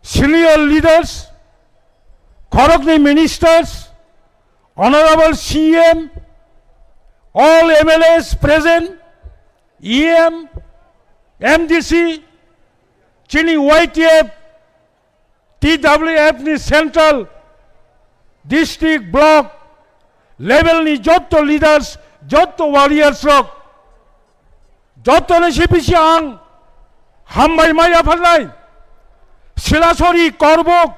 senior leaders, khoroknwi ministers, honorable C M, all M L As present, E M, M D C, chini Y T F, T W F ni central, district, block level ni jotto leaders, jotto warriors rok, jottoni sibisi ang hambai ma yapharnai. Silasori, Korbok,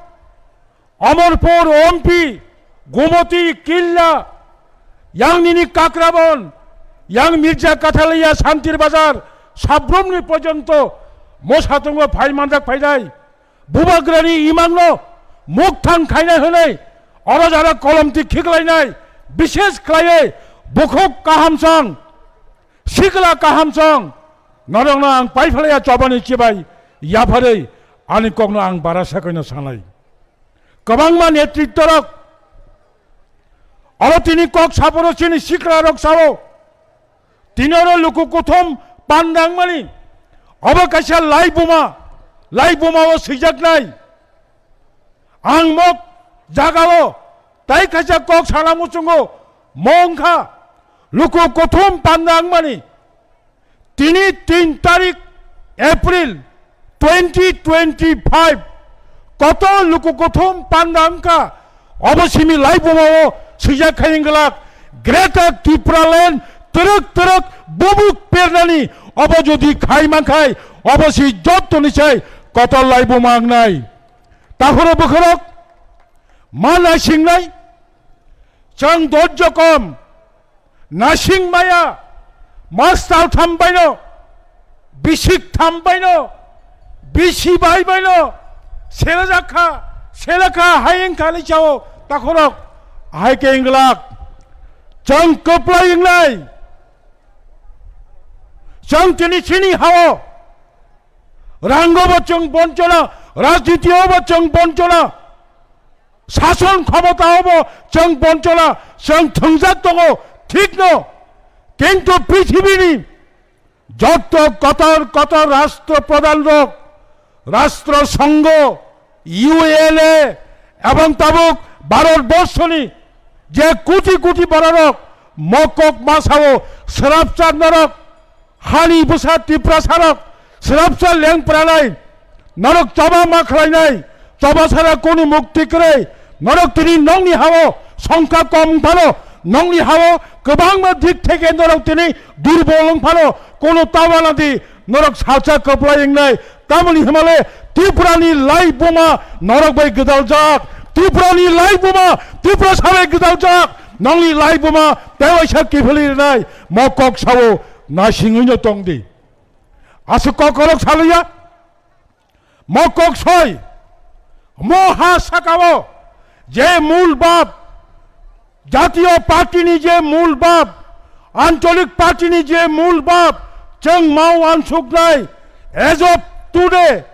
Amarpur, Ompi, Gomoti, Killa, yang nini Kakrabon, yang Mirja Kathaliya, Santir Bazar, Sabrumni porjonto mosa tongo phai manjak phainai. Bubagrani imangno mukthang khainai hwnwi oro jara kolomti khiklainai, bishes khlaiwi bukhuk kahamsong, sikla kahamsong, norokno ang paiphalaiya chobani chibai yapharwi ani kokno ang bara sakoino sanai. Kwbangma netrittorok oro tini kok saporo chini siklarok sao. Tini oro luku kuthum pandangmani obo kaisa laibuma, laibuma o swijaknai. Ang mok jagao tai kaisa kok sana muchungo mongkha luku kuthum pandangmani. Tini tin tarik April twenty twenty-five, kotor luku kuthum panda wngkha, obo simi laibuma o swijak khai wngglak, Greater Tipraland twrwk twrwk bubuk pernani, obo jodi khai mankhai, obo si jottoni sai kotor laibuma wngnai. Takhoro bwkhorok ma naisingnai, chwng dojjo kom, nasing maya, mastal tham baino, bisik tham baino, bisi bai baino, selajak kha, selakha hai wngkha ni chao takhorok, hai khe wngglak. Chwng kwplai wngnai, chwng tini chini hao, rango bo chwng bonchona, rajniti o bo chwng bonchona, sason khomota o bo chwng bonchona, chwng thwngjak tongo, thik no. Kintu prithibini jotto kotor kotor rashtra pradhan rok, rashtra songho, U N A ebong tabuk Bharat borshoni je koti koti bororok mokok masao srapchak norok, hani bwsa Tiprasarok srapsa lengpranai, norok choba ma khlainai, choba sara kunu mukti kwrwi, norok tini nokni hao songkha kom phano, nokni hao kwbangma dik theke norok tini durbol wng phano, kunu tabana di norok salsa kwplai wngnai. Tamoni hwnmale Tripurani laibuma norok bai gwdaljak, Tripurani laibuma Tiprasa bai gwdaljak, nokni laibuma tewaisa kiphilwi rwnai, mo kok sao nasingwino tongdi. Aswk kokorok saluya, mo kok soi, mo ha sakao je mul bab, jatiyo party ni je mul bab, ancholik party ni je mul bab, chwng ma uansuknai, as of today,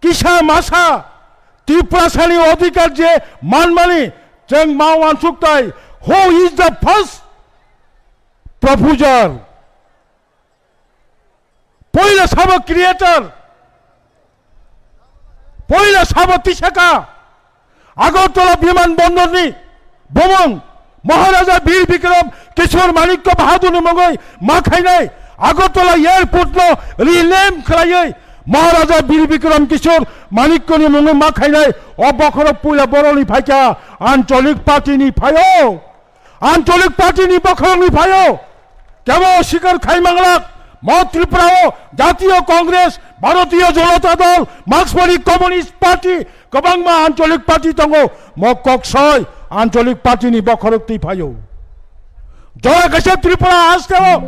kisa masa Tiprasani odhikar je manmani chwng ma uansuknai, who is the first proposer? Poila sabo creator, poila sabo tisaka, Agartala biman bondorni bumung, Maharaja Bir Bikram Kishore Manikya Bahadurni mungwi ma khainai Agartala Airport no rename khlaiwi Maharaja Bir Bikram Kishore Manikyani mungwi ma khainai o bokhorok puila borokni phaikha, Ancholik Party ni phaio. Ancholik Party ni bokhorokni phaio. Kebo sikar khai manglak, mo Tripura o Jatiyo Congress, Bharatiyo Janata Dal, Marksmani Communist Party, kwbangma Ancholik Party tongo, mo koksoi Ancholik Party ni bokhorok twi phaio. Jora kaisa Tripura haste o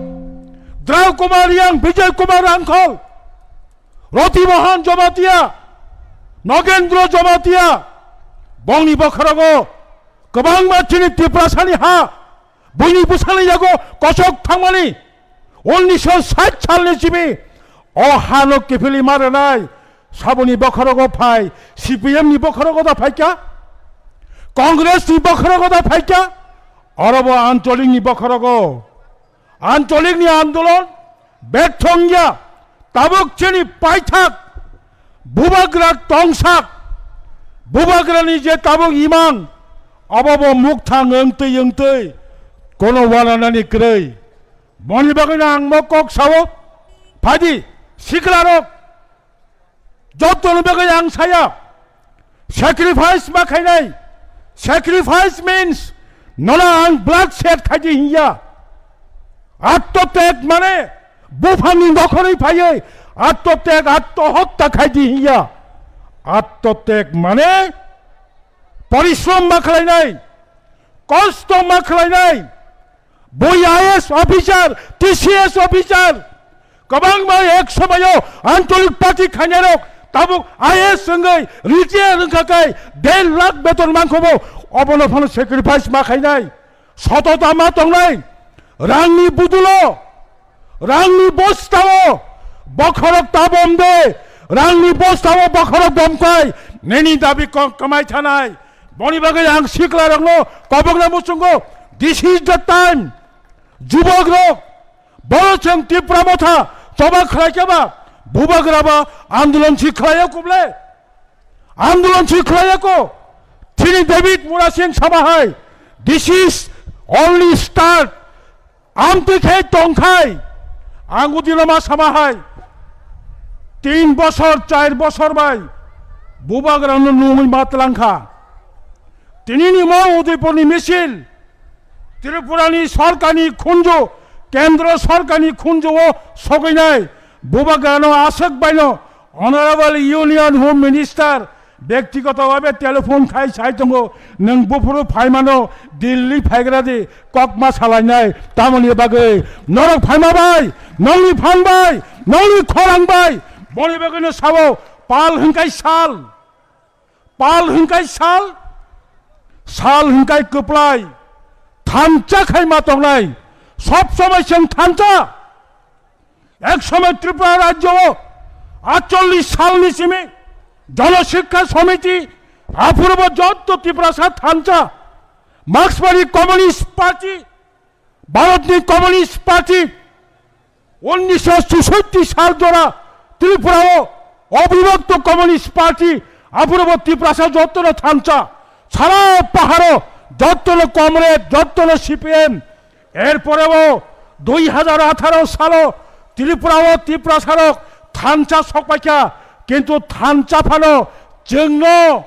Drau Kumar Riang, Bijoy Kumar Rangkhol, Roti Mohan Jamatia, Nogendro Jamatia, bongni bokhorogo kwbangma chini Tiprasani ha, buini bwsani yago kochok thangmani unisho sait salni simi o hano kiphilwi ma rwnai. Saboni bokhorogo phai, C P M ni bokhorogo da phaikha, Congress ni bokhorogo da phaikha, orobo Ancholik ni bokhorogo. Ancholik ni andolon bertho wngya, tabuk chini paithak bubagra tongsak, bubagra ni je tabuk imang, obo bo mukthang wngtwi wngtwi kono wananani kwrwi. Boni bagwino ang mo kok sao, phaidi siklarok, jottoni bagwi ang saya, sacrifice ma khainai. Sacrifice means nono ang blood shed khaidi hinya. Attotek mane buphangni nokhorwi phaiwi attotek, attohotta khaidi hinya. Attotek mane porishrom ma khlainai, kosto ma khlainai. Bui I A S officer, T C S officer, kwbangma ek somoyo Ancholik Party khainarok tabuk I A S wngwi retire wngkha khe der lakh beton mankhobo, obono phano sacrifice ma khainai, sotota ma tongnai, rangni budulo, rangni bostao bokhorok ta bom de, rangni bostao bokhorok bomkhai nini dabi kok kwmai thanai. Boni bagwi ang siklarokno kobokna muchungo, this is the time. Jubok rok, boro chwng Tipra Motha choba khlai khe ba, bubagra ba andolon si khlai ya kuble, andolon si khlai ya ko. Chini David Murasing sama hai, this is only start. Amtwi khe tong khai, ang udino ma sama hai, tin bosor, char bosor bai bubagra no nungwi ma tlang kha. Tini ni mo Udaipur ni misil, Tripura ni sorkar ni khunju, kendro sorkar ni khunju o sogwi nai, bubagra no aswk bai no Honorable Union Home Minister bektigoto bhabe telephone khai sai tongo, nwng buphuru phaimano, Delhi phaigra di, kokma salainai, tamoni bagwi norok phaima bai, nongni phan bai, nongni khorang bai, boni bagwino sao, pal hwnkai sal, pal hwnkai sal, sal hwnkai kwplai, thansa khaima tongnai, sob somoi chwng thansa. Ek somoy Tripura rajyo o atchollish salni simi Jana Shiksha Samiti, aphuru bo jotto Tiprasa thansa, Marksmani Communist Party, Bharatni Communist Party, unnisho chushotti sal jora Tripura o Abhibhakta Communist Party, aphuru bo Tiprasa jottono thansa, sara paharo jottono comrade, jottono C P M, Erpore bo dui hajar atharo salo Tripura o Tiprasa rok thansa sokpaikha, kintu thansa phano chwngno,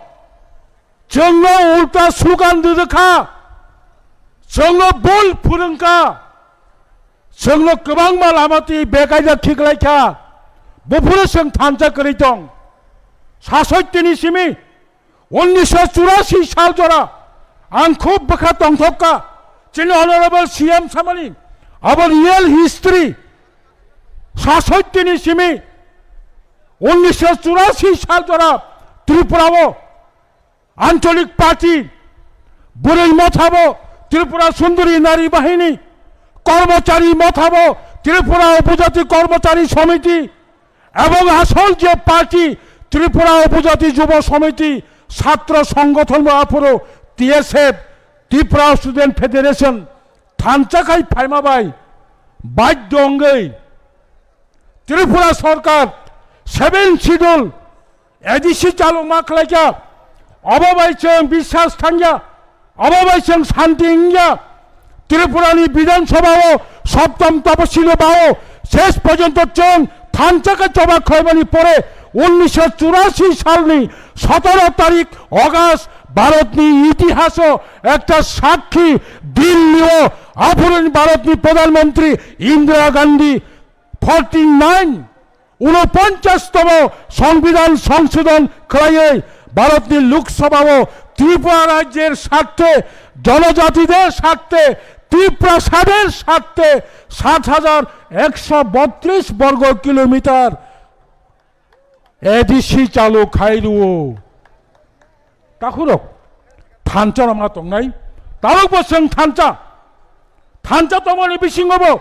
chwngno ulta slogan rwkha, chwngno bul phwrwngkha, chwngno kwbangma lama twi bekaida khiklaikha, buphuru chwng thansa kwrwi tong. Sasoittini simi unnisho churasi sal jora ang khub bwkha tongthok kha, chini Honorable C M samani abo real history. Sasoittini simi unnisho churasi sal jora Tripura o Ancholik Party, Bwrwi Mothabo, Tripura Sundari Nari Bahini, Kormochari Mothabo, Tripura Upojati Kormochari Samiti, ebong asol je party Tripura Upojati Jubo Samiti, Chhatro Songgothon bo aphuru T S F, Tripura Student Federation, thansa khai phaima bai badhyo wngwi Tripura Sorkar seven Schedule A D C chalokma khlaikha, obo bai chwng biswas thangya. Obo bai chwng santi wngya. Tripurani Bidhan Sabha o Saptam Tapasili bao ses porjonto chwng thansa khe choba khlaimani pore unnisho churasi salni sotoro tarik August Bharatni itihaso ekta sakhi Dillio aphuruni Bharatni Pradhan Mantri Indira Gandhi forty nine unoponchashtomo Songbidan songsodhon khlaiwi Bharatni Lok Sabhao Tripura rajyer স্বার্থে, জনজাতিদের স্বার্থে, তিপ্রাসাদের স্বার্থে সাত হাজার একশো বত্রিশ বর্গ কিলোমিটার এডিসি চালু খাইরুও। Takhurok, thansa rok ma tongnai, tabuk bo chwng thansa, thansa tongmani bisingo bo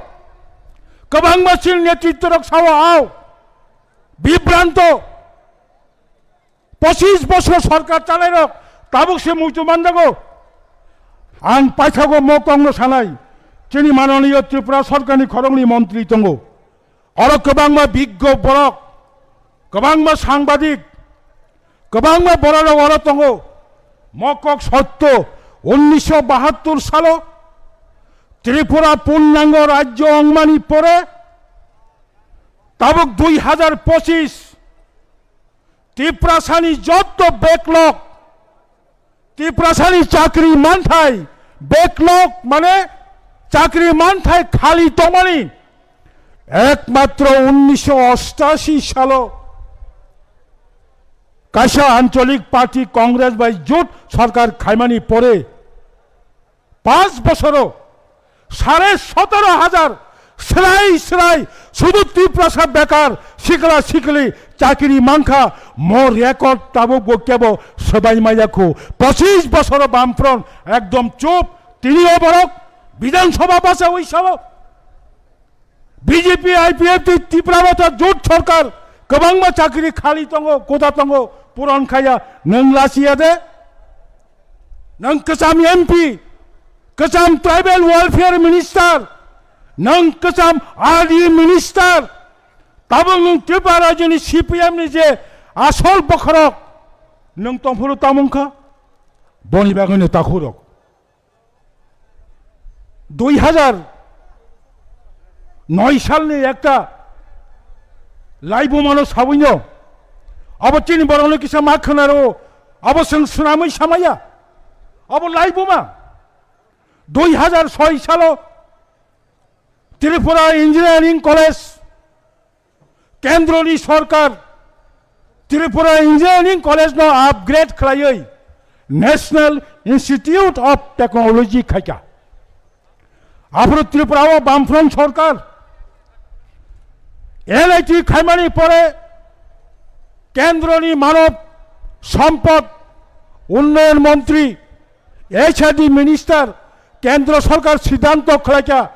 kwbangma chini netritworok sao, ao, bibranto, pochis bosor sorkar chalairok tabuk se muitu manjago. Ang paithago mo kokno sanai, chini mananiyo Tripura sorkarni khoroknwi montri tongo. Oro kwbangma biggo borok, kwbangma sangbadik, kwbangma bororok oro tongo. Mo kok sotto, unnisho bahattor salo Tripura purnango rajyo wngmani pore tabuk dui hajar pochis Tiprasani jotto backlog, Tiprasani chakri manthai, backlog mane chakri manthai khali tongmani, ekmatro unnisho ostashi salo kaisa Ancholik Party Congress bai jut sorkar khaimani pore, panch bosoro sare sotoro hajar srai srai sudu Tiprasa bekar sikla sikli chakri mankha, mo record tabuk bo kebo swbai maya khu. Pochis bosoro Bamfront ekdom chup, tini o borok Bidhan Sabha bachawi sao. B J P, I P F T, Tipra Motha jut sorkar kwbangma chakri khali tongo, kota tongo, puron khaya, nwng lachiya de? Nwng kwcham M P, kwcham Tribal Welfare Minister, nwng kwcham R D Minister, tabuk nwng Tripura rajyoni C P M ni je asol bokhorok, nwng tongphuru tamung kha, boni bagwino takhurok. Dui hajar noi salni ekta laibumano sabwino, abo chini borokno kisa ma khwnaro, abo chwng swnamwi samaya, abo laibuma. Dui hajar soi salo Tripura Engineering College, Kendroni sorkar Tripura Engineering College no upgrade khlaiwi National Institute of Technology khaikha. Aphuru Tripura o Bamfront sorkar N I T khaimani pore Kendroni Manav Sampad Unnayan Montri, H R D Minister, Kendro Sorkar siddhanto khlaikha,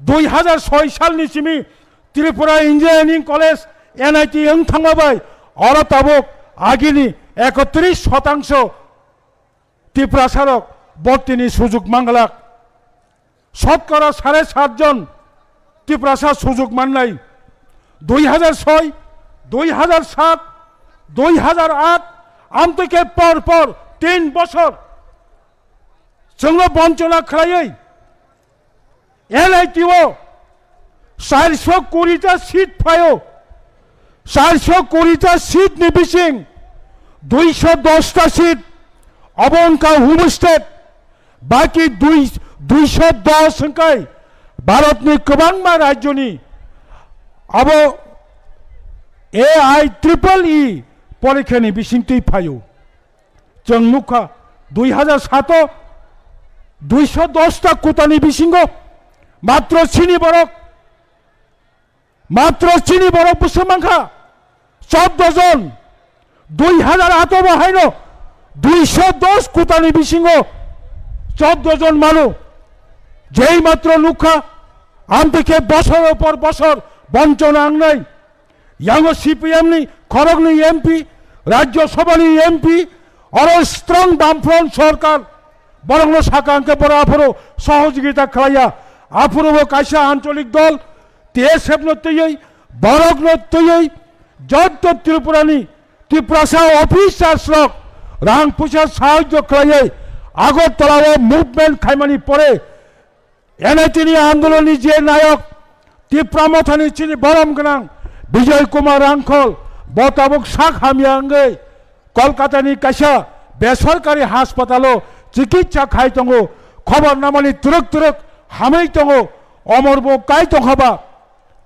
dui hajar soi salni simi Tripura Engineering College, N I T wng thangma bai oro tabuk agini ekotris shotangso Tiprasarok bortini sujuk manglak. Shotkora sare sat jon Tiprasa sujuk mannai. Dui hajar soi, dui hajar sat, dui hajar at, amtwi khe por por tin bosor chwngno bonchona khlaiwi N I T o charso kuri ta seat phaio. Charso kuri ta seat ni bising duiso dos ta seat obo wngkha homestead, baki dui, duiso dos wngkai Bharatni kwbangma rajyoni abo A I triple E porikhani bisingtwi phaio. Chwng nukha, dui hajar sato duiso dos ta kutani bisingo matro chini borok, matro chini borok bwswk mankha choddo jon, dui hajar ato bo haino duiso dos kutani bisingo choddo jon manu. Jei matro nukha, amtwi khe bosor por bosor bonchona wngnai. Yango C P M ni khoroknwi M P, Rajya Sabha ni M P, oro strong Bamfront sorkar, borokno saka hwnkhe borok aphuru sohojogita khlaiya. Aphuru bo kaisa ancholik dol T S F no twiwi, borokno twiwi, jotto Tripura ni Tiprasa officers rok rang puisa sahajyo khlaiwi Agartala o movement khaimani pore N I T ni andolon ni je nayok, Tipra Mothani chini borom gwnang Bijoy Kumar Rangkhol, bo tabuk sak hamya wngwi Kolkata ni kaisa besorkari haspatalo chikitsa khai tongo. Khobor namani twrwk twrwk hamwi tongo, omor bo kai tongkha ba.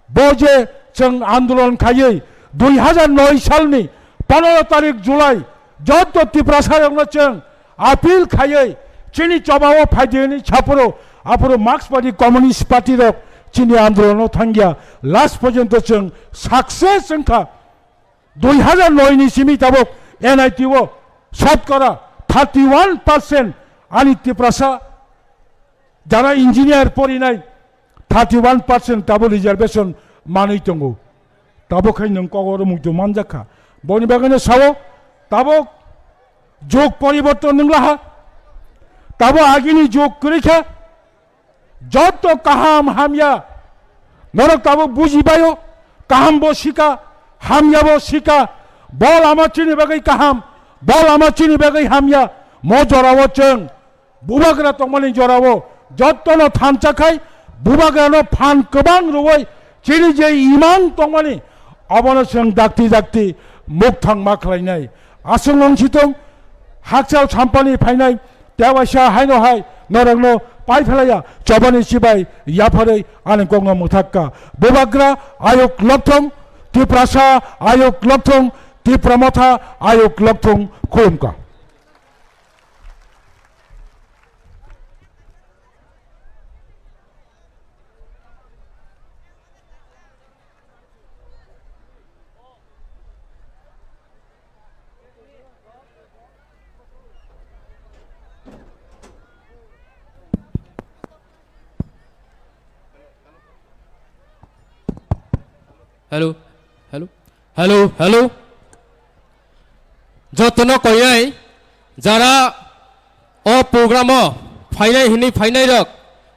Bo je chwng andolon khaiwi dui hazar noi salni pondro tarik July jotto Tiprasarokno chwng appeal khaiwi chini chobao phaidi hwnwi saphuru, aphuru Marxbadi Communist Party rok chini andolono thangya, last porjonto chwng success wngkha. Dui hazar noi ni simi tabuk N I T o shotkora thirty one percent ani Tiprasa jara engineer porinai thirty one percent tabuk reservation manwi tongo. Tabuk khai nwng kok oro muitu manjakha. Boni bagwino sao tabuk jug poriborton nwnglaha. Tabuk agini jug kwrwikha. Jotto kaham hamya norok tabuk bujibaio, kaham bo sika, hamya bo sika, bo lama chini bagwi kaham, bo lama chini bagwi hamya, mo jorao chwng bubagra tongmani jorao jottono thansa khai bubagrano phan kwbang rwui chini je imang tongmani obono chwng dakti dakti mukthang ma khlainai. Aswk wng si tong, hakchal sampani phainai, tewaisa haino hai norokno pai phelaiya, chobani chibai yapharwi ani kokno mwthakka. Bubagra ayuk lokthong, Tiprasa ayuk lokthong, Tipra Motha ayuk lokthong, khulumkha. Hello, hello, hello, hello. Jotono koinai jara o program o phainai hinwi phainai rok,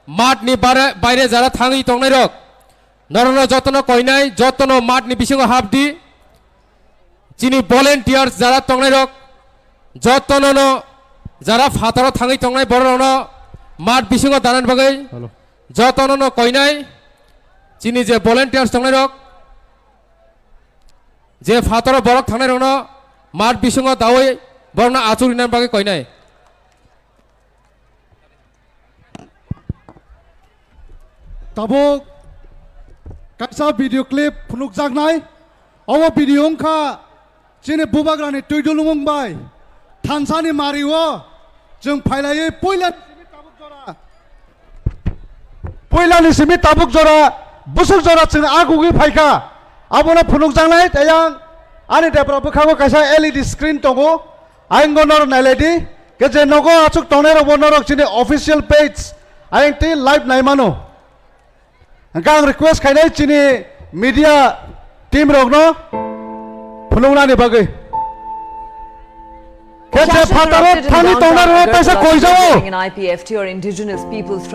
mat ni bare-, baire jara thangwi tongnai rok, norokno jotono koinai, jotono mat ni bisingo hapdi. Chini volunteers jara tongnai rok, jotono no jara phataro thangwi tongnai borok rokno mat bisingo danan bagwi. Hello. Jotono no koinai, chini je volunteers tongnai rok, je phataro borok thangnai rokno mat bisingo dawi borokno achuk rinani bagwi koinai. Tabuk kaisa video clip phunukjaknai. Obo video wngkha chini bubagrani twi dulumung bai thansani mario chwng phailaiwi puila Puilani simi tabuk jora, busuk jora chwng agugwi phaikha. Abono phunukjaknai tei ang ani debra bwkhango kaisa L E D screen tongo. Ayang norok nailaidi. Khe je nogo achuk tongnairokbo norok chini official page ayang tei live naimano. Hwnkhe ang request khainai chini media team rokno phunuknani bagwi. Khe je phataro thani tongnai rok paisa koijao.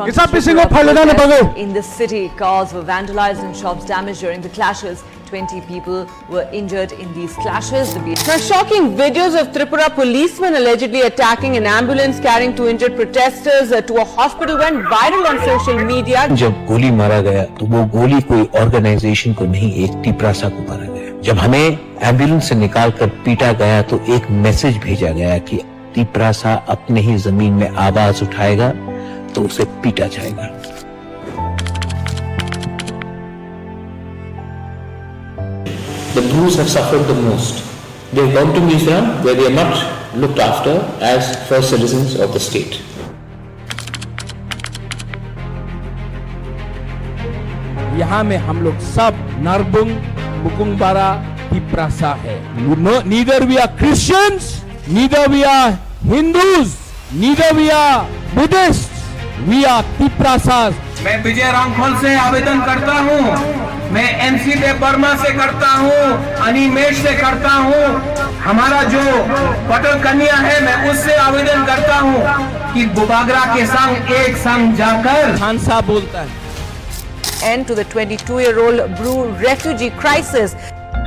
Kisa bisingo phailainani bagwi. In the city, cars were vandalized and shops damaged during the clashes. Twenty people were injured in these clashes. The B- Now, shocking videos of Tripura policemen allegedly attacking an ambulance carrying two injured protesters, uh, to a hospital went viral on social media. जब गोली मारा गया, तो वो गोली कोई ऑर्गेनाइजेशन को नहीं, एक तिपरासा को मारा गया। जब हमें एम्बुलेंस से निकालकर पीटा गया, तो एक मैसेज भेजा गया कि तिपरासा अपने ही जमीन में आवाज उठाएगा, तो उसे पीटा जाएगा। The Brus have suffered the most. They have gone to Mizoram, where they are not looked after as first citizens of the state. यहाँ में हम लोग सब नरबुंग, मुकुंगबारा, तिपरासा है। No, neither we are Christians, neither we are Hindus, neither we are Buddhists, we are Tiprasas. मैं विजय रांखल से आवेदन करता हूं, मैं एनसी देव वर्मा से करता हूं, अनिमेश से करता हूं, हमारा जो पटल कन्या है, मैं उससे आवेदन करता हूं कि बुबागरा के संग एक संग जाकर खान साहब बोलता है। End to the twenty-two-year-old Bru refugee crisis.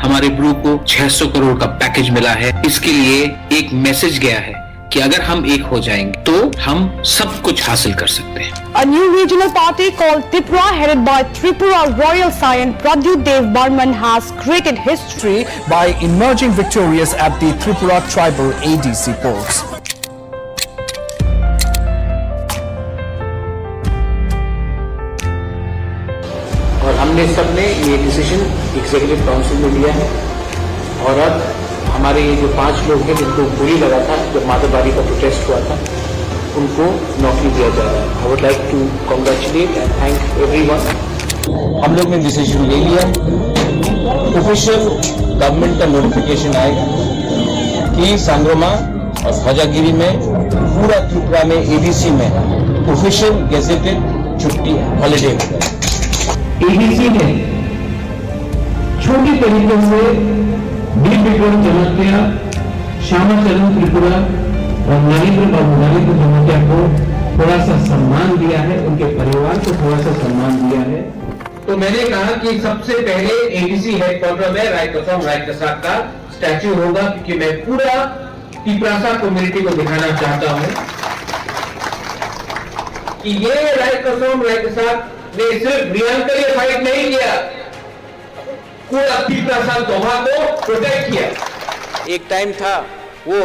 हमारे ब्रू को छह सौ करोड़ का पैकेज मिला है। इसके लिए एक मैसेज गया है कि अगर हम एक हो जाएंगे तो हम सब कुछ हासिल कर सकते हैं। A new regional party called Tipra, headed by Tripura Royal Scion Pradyut Dev Barman, has created history by emerging victorious at the Tripura Tribal A D C polls. और हमने सबने ये डिसीजन एग्जीक्यूटिव काउंसिल में लिया है। और अब हमारे ये जो पांच लोग हैं जिनको गोली लगा था जब माधवबाड़ी का प्रोटेस्ट हुआ था, उनको नौकरी दिया जा रहा है। I would like to congratulate and thank everyone. हम लोग ने डिसीजन ले लिया, ऑफिशियल गवर्नमेंट का नोटिफिकेशन आएगा कि सांग्रोमा और ध्वजागिरी में पूरा त्रिपुरा में एडीसी में ऑफिशियल गेजेटेड छुट्टी, हॉलीडे होगा। एडीसी ने छोटे तरीके से वीर विक्रम जमात्या, श्यामा चरण त्रिपुरा और नरेंद्र बाबू, नरेंद्र जमात्या को थोड़ा सा सम्मान दिया है, उनके परिवार को थोड़ा सा सम्मान दिया है। तो मैंने कहा कि सबसे पहले एडीसी हेडक्वार्टर में राय कसम राय कसाक का स्टैचू होगा, क्योंकि मैं पूरा तिपरासा कम्युनिटी को दिखाना चाहता हूं कि ये राय कसम राय कसाक ने सिर्फ रियांग के लिए फाइट नहीं किया, पूरा तिपरासा दोहा को प्रोटेक्ट किया। एक टाइम था, वो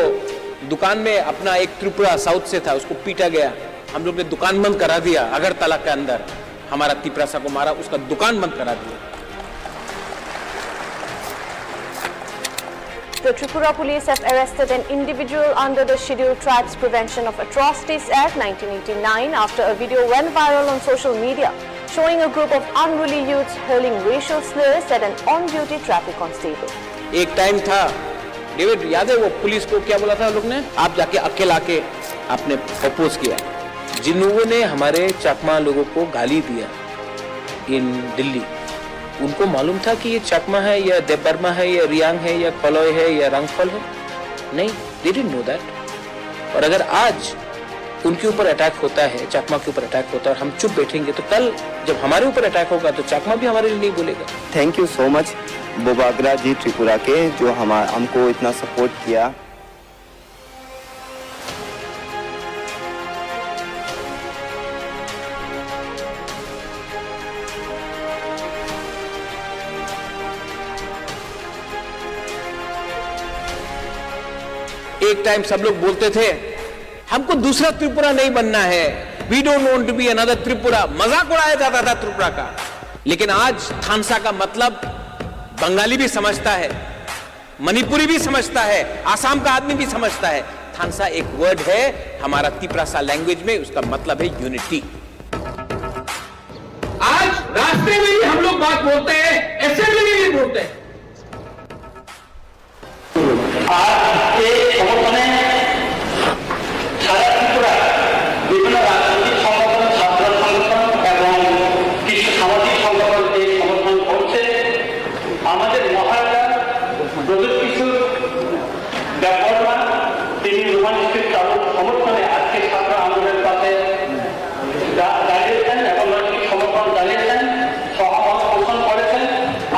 दुकान में अपना एक त्रिपुरा साउथ से था, उसको पीटा गया, हम लोग ने दुकान बंद करा दिया अगरतला के अंदर। हमारा तिपरासा को मारा, उसका दुकान बंद करा दिया। The Tripura police have arrested an individual under the Scheduled Tribes Prevention of Atrocities Act nineteen eighty-nine after a video went viral on social media showing a group of unruly youths hurling racial slurs at an on-duty traffic constable. एक टाइम था, डेविड, याद है वो पुलिस को क्या बोला था लोग ने? आप जाके अकेला के आपने अपोज किया। जिन लोगों ने हमारे चकमा लोगों को गाली दिया इन दिल्ली, उनको मालूम था कि ये चकमा है या देबबर्मा है या रियांग है या खलोय है या रंगफल है? नहीं, they didn't know that. और अगर आज उनके ऊपर अटैक होता है, चकमा के ऊपर अटैक होता है और हम चुप बैठेंगे तो कल जब हमारे ऊपर अटैक होगा तो चकमा भी हमारे लिए नहीं बोलेगा। Thank you so much बोबागरा जी त्रिपुरा के, जो हमा-, हमको इतना सपोर्ट किया। एक टाइम सब लोग बोलते थे, हमको दूसरा त्रिपुरा नहीं बनना है, we don't want to be another Tripura. मजाक उड़ाया जाता था त्रिपुरा का। लेकिन आज थानसा का मतलब बंगाली भी समझता है, मणिपुरी भी समझता है, आसाम का आदमी भी समझता है। थानसा एक वर्ड है हमारा तिपरासा लैंग्वेज में, उसका मतलब है यूनिटी। आज रास्ते में भी हम लोग बात बोलते हैं, असेंबली में भी बोलते हैं। আর এই সমর্থনে সারা ত্রিপুরা বিভিন্ন রাজনৈতিক সংগঠন, ছাত্র সংগঠন এবং কিছু সামাজিক সংগঠন এই সমর্থন করছে। আমাদের মহারাজা ব্রজকিশোর দেববর্মা, তিনি রোমান স্ক্রিপ্ট চালুর সমর্থনে আজকে ছাত্র আন্দোলনের পাশে দা-, দাঁড়িয়েছেন এবং নৈতিক সমর্থন জানিয়েছেন, সহমত পোষণ করেছেন।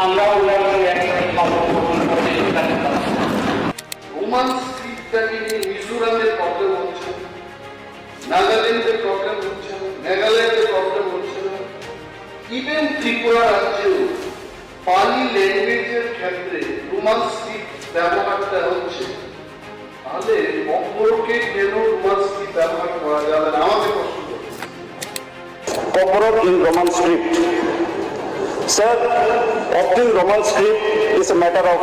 আমরা ওনার সঙ্গে একসাথে সহমত পোষণ করতে এখানে। রোমান স্ক্রিপ্টটাকে নিয়ে মিজোরামে প্রবলেম হচ্ছে, নাগাল্যান্ডে প্রবলেম হচ্ছে, মেঘালয়তে প্রবলেম হচ্ছে, ইভেন ত্রিপুরা রাজ্যেও পালি ল্যাঙ্গুয়েজের ক্ষেত্রে রোমান স্ক্রিপ্ট ব্যবহারটা হচ্ছে। তাহলে ককবরকে কেন রোমান স্ক্রিপ্ট ব্যবহার করা যাবে না? আমাকে প্রশ্ন করতে। Kokborok in Roman script. Sir, opting Roman script is a matter of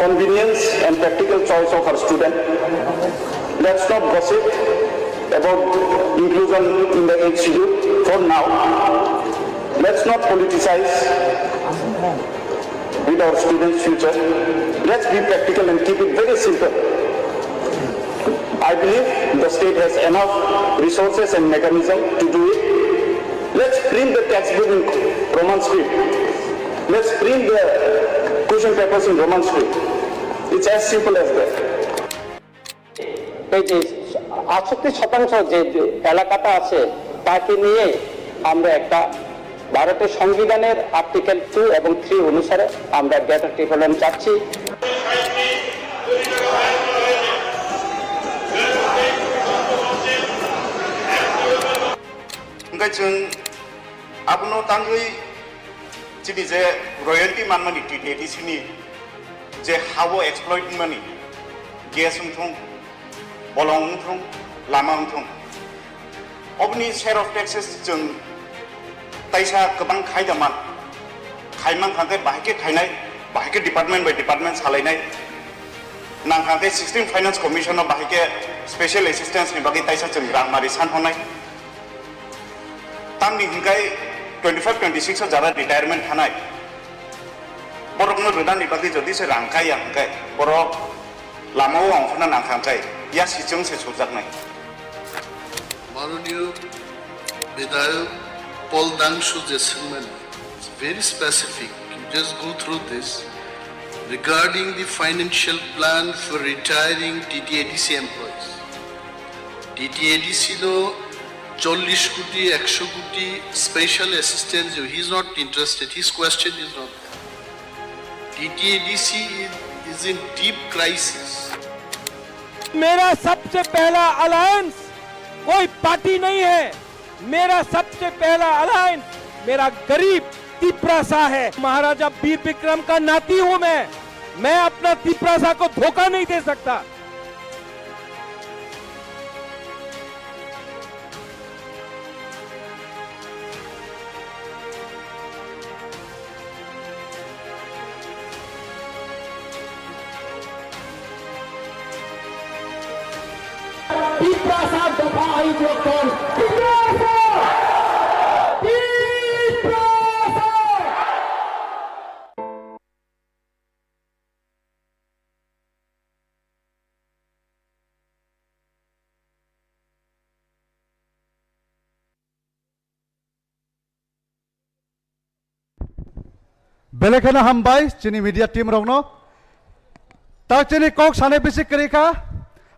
convenience and practical choice of our student. Let's not gossip about inclusion in the eighth schedule for now. Let's not politicize with our students' future. Let's be practical and keep it very simple. I believe the state has enough resources and mechanism to do it. Let's print the textbook in Roman script. Let's print the question papers in Roman script. It's as simple as that. এই যে আটষট্টি শতাংশ যে এলাকাটা আছে, তাকে নিয়ে আমরা একটা ভারতের সংবিধানের আর্টিকেল টু এবং থ্রি অনুসারে আমরা গ্রেটার টিপোরাল্যান্ড চাচ্ছি। Hwnkhe chwng abono tangwi chini je royalty manmani T T A D C ni je ha-o exploit wngmani, gas wngthung, bolong wngthung, lama wngthung, oboni share of taxes chwng taisa kwbang khaida man. Khaimang kha khe bahai khe khainai, bahai khe department by department salainai. Nang kha khe sixteen Finance Commission no bahai khe special assistance ni bagwi taisa chwng rang mari san hwnai. Tamni hwnkhe twenty five twenty six o jara retirement thanai. Borokno rwnani bagwi jodi se rang kaya hwnkhe borok lama o ongkhorna nang kha hwnkhe ya sichwng se surjaknai. মাননীয় বিধায়ক পল দাংশু যে সিংমান, it's very specific. You just go through this. Regarding the financial plan for retiring T T A D C employees, T T A D C no চল্লিশ কোটি, একশো কোটি special assistance, he is not interested. His question is not that. T T A D C is, is in deep crisis. मेरा सबसे पहला अलायंस कोई पार्टी नहीं है। मेरा सबसे पहला अलायंस मेरा गरीब तिपरासा है। महाराजा वीर विक्रम का नाती हूं मैं। मैं अपना तिपरासा को धोखा नहीं दे सकता। Tiprasa dopha hai jokkon. Tiprasa! Tiprasa! Belai kheno hambai chini media team rokno. Tak chini kok sanai bisi kwrwi kha.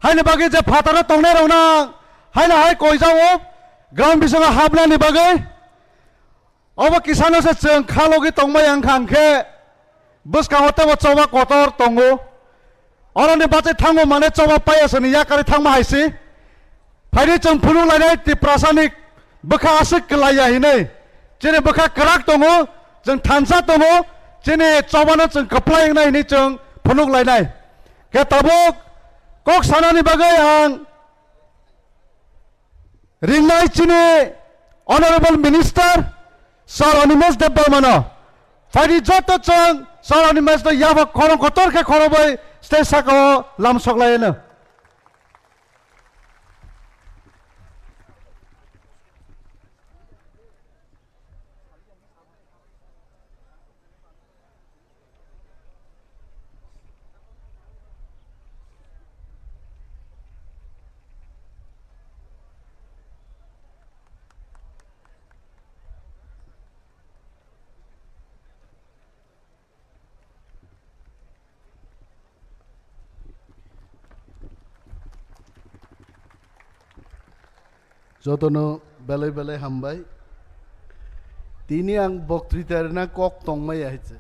Haini bagwi je phataro tongnai rokno haino hai koijao ground bisingo hapnani bagwi. Obo kisano se chwng kha logi tongmai ang kha hwnkhe bwskango teibo choba kotor tongo. Oroni bachai thango mane choba paiya soni yakarwi thangma hai se. Phaidi chwng phunuk lainai Tiprasani bwkha aswk kwlaiya hinwi. Chini bwkha kwrak tongo, chwng thansa tongo, chini chobano chwng kwplai wngnai hinwi chwng phunuk lainai. Khe tabuk kok sanani bagwi ang ringnai chini Honorable Minister Sir Animesh Debbarmano. Phaidi joto chwng Sir Animesh no yapha khorang kotor khe khorobwi stage sakao lamsok laiano. Jotono belai belai hambai. Tini ang boktrita rina kok tongmaya hai se.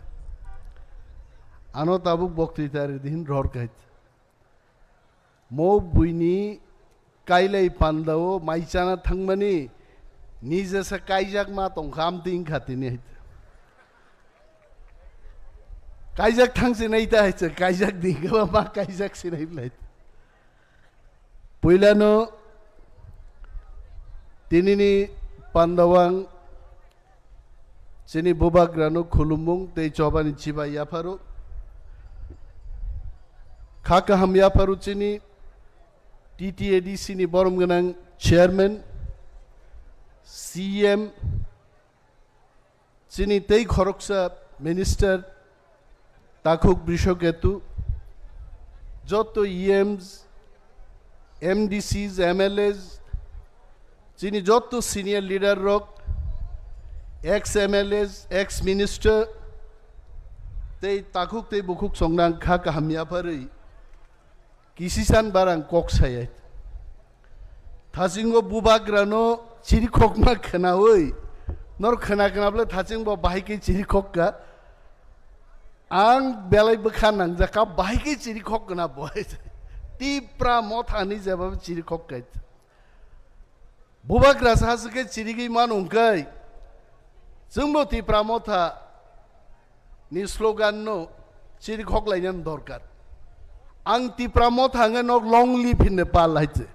Ano tabuk boktrita ri din ror kahit. Mo buini kailai pandao mai chana thangmani nijesa kaijak ma tongkha amtwi wngkha tini hai. Kaijak thang sinai ta hai se, kaijak di khe ma kaijak sinai blai. Puilano tinini pandawang chini bubagrano khulumung tei chobani chibai yapharo. Kha kaham yapharo chini T T A D C ni borom gwnang chairman, C M, chini tei khoroksa minister, Takhuk Brishoketu, joto E Ms, M D Cs, M L As, chini joto senior leader rok, ex M L As, ex minister, tei takhuk tei bukhuk songnang kha kaham yapharwi kisisan barang kok sayai. Thasingo bubagrano chirikhokma khwnawi, nor khwna khwnaple thasingbo bahai khe chirikhokka. Ang belai bwkha nangjakha, bahai khe chirikhok khwna bo. Tipra mothani jeba chirikhok kai. Bubagra sa se khe chirigwi mano hwnkhe, chwngbo Tipra Motha ni slogan no chirikhok lainani dorkar. Ang Tipra Motha hwnkhe nok long live hinne pal hai se.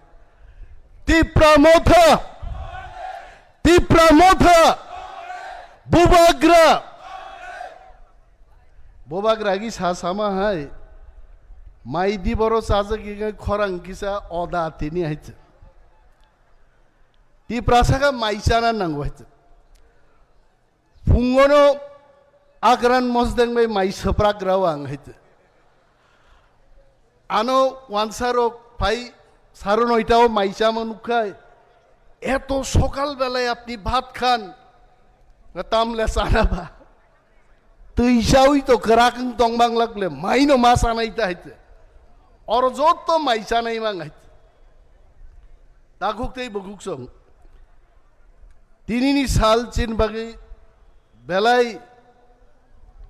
Tipra Motha! Tipra Motha! Bubagra! Bubagra gi sa sama hai. Mai di boro chajak gi khorang kisa oda tini hai se. Tiprasa kha mai chana nango hai se. Phungono akran mosdeng bai mai swprak rao ang hai se. Ano wansa rok phai saro noita o mai chama nukhai. Eto sokal belai apni bhat khan? Tamle sana ba. Twi chawi to kwrak wng tong mang lak le, mai no ma chanai ta hai te. Oro jotto mai chanai mang hai te. Takhuk tei bukhuk song. Tinini sal chin bagwi belai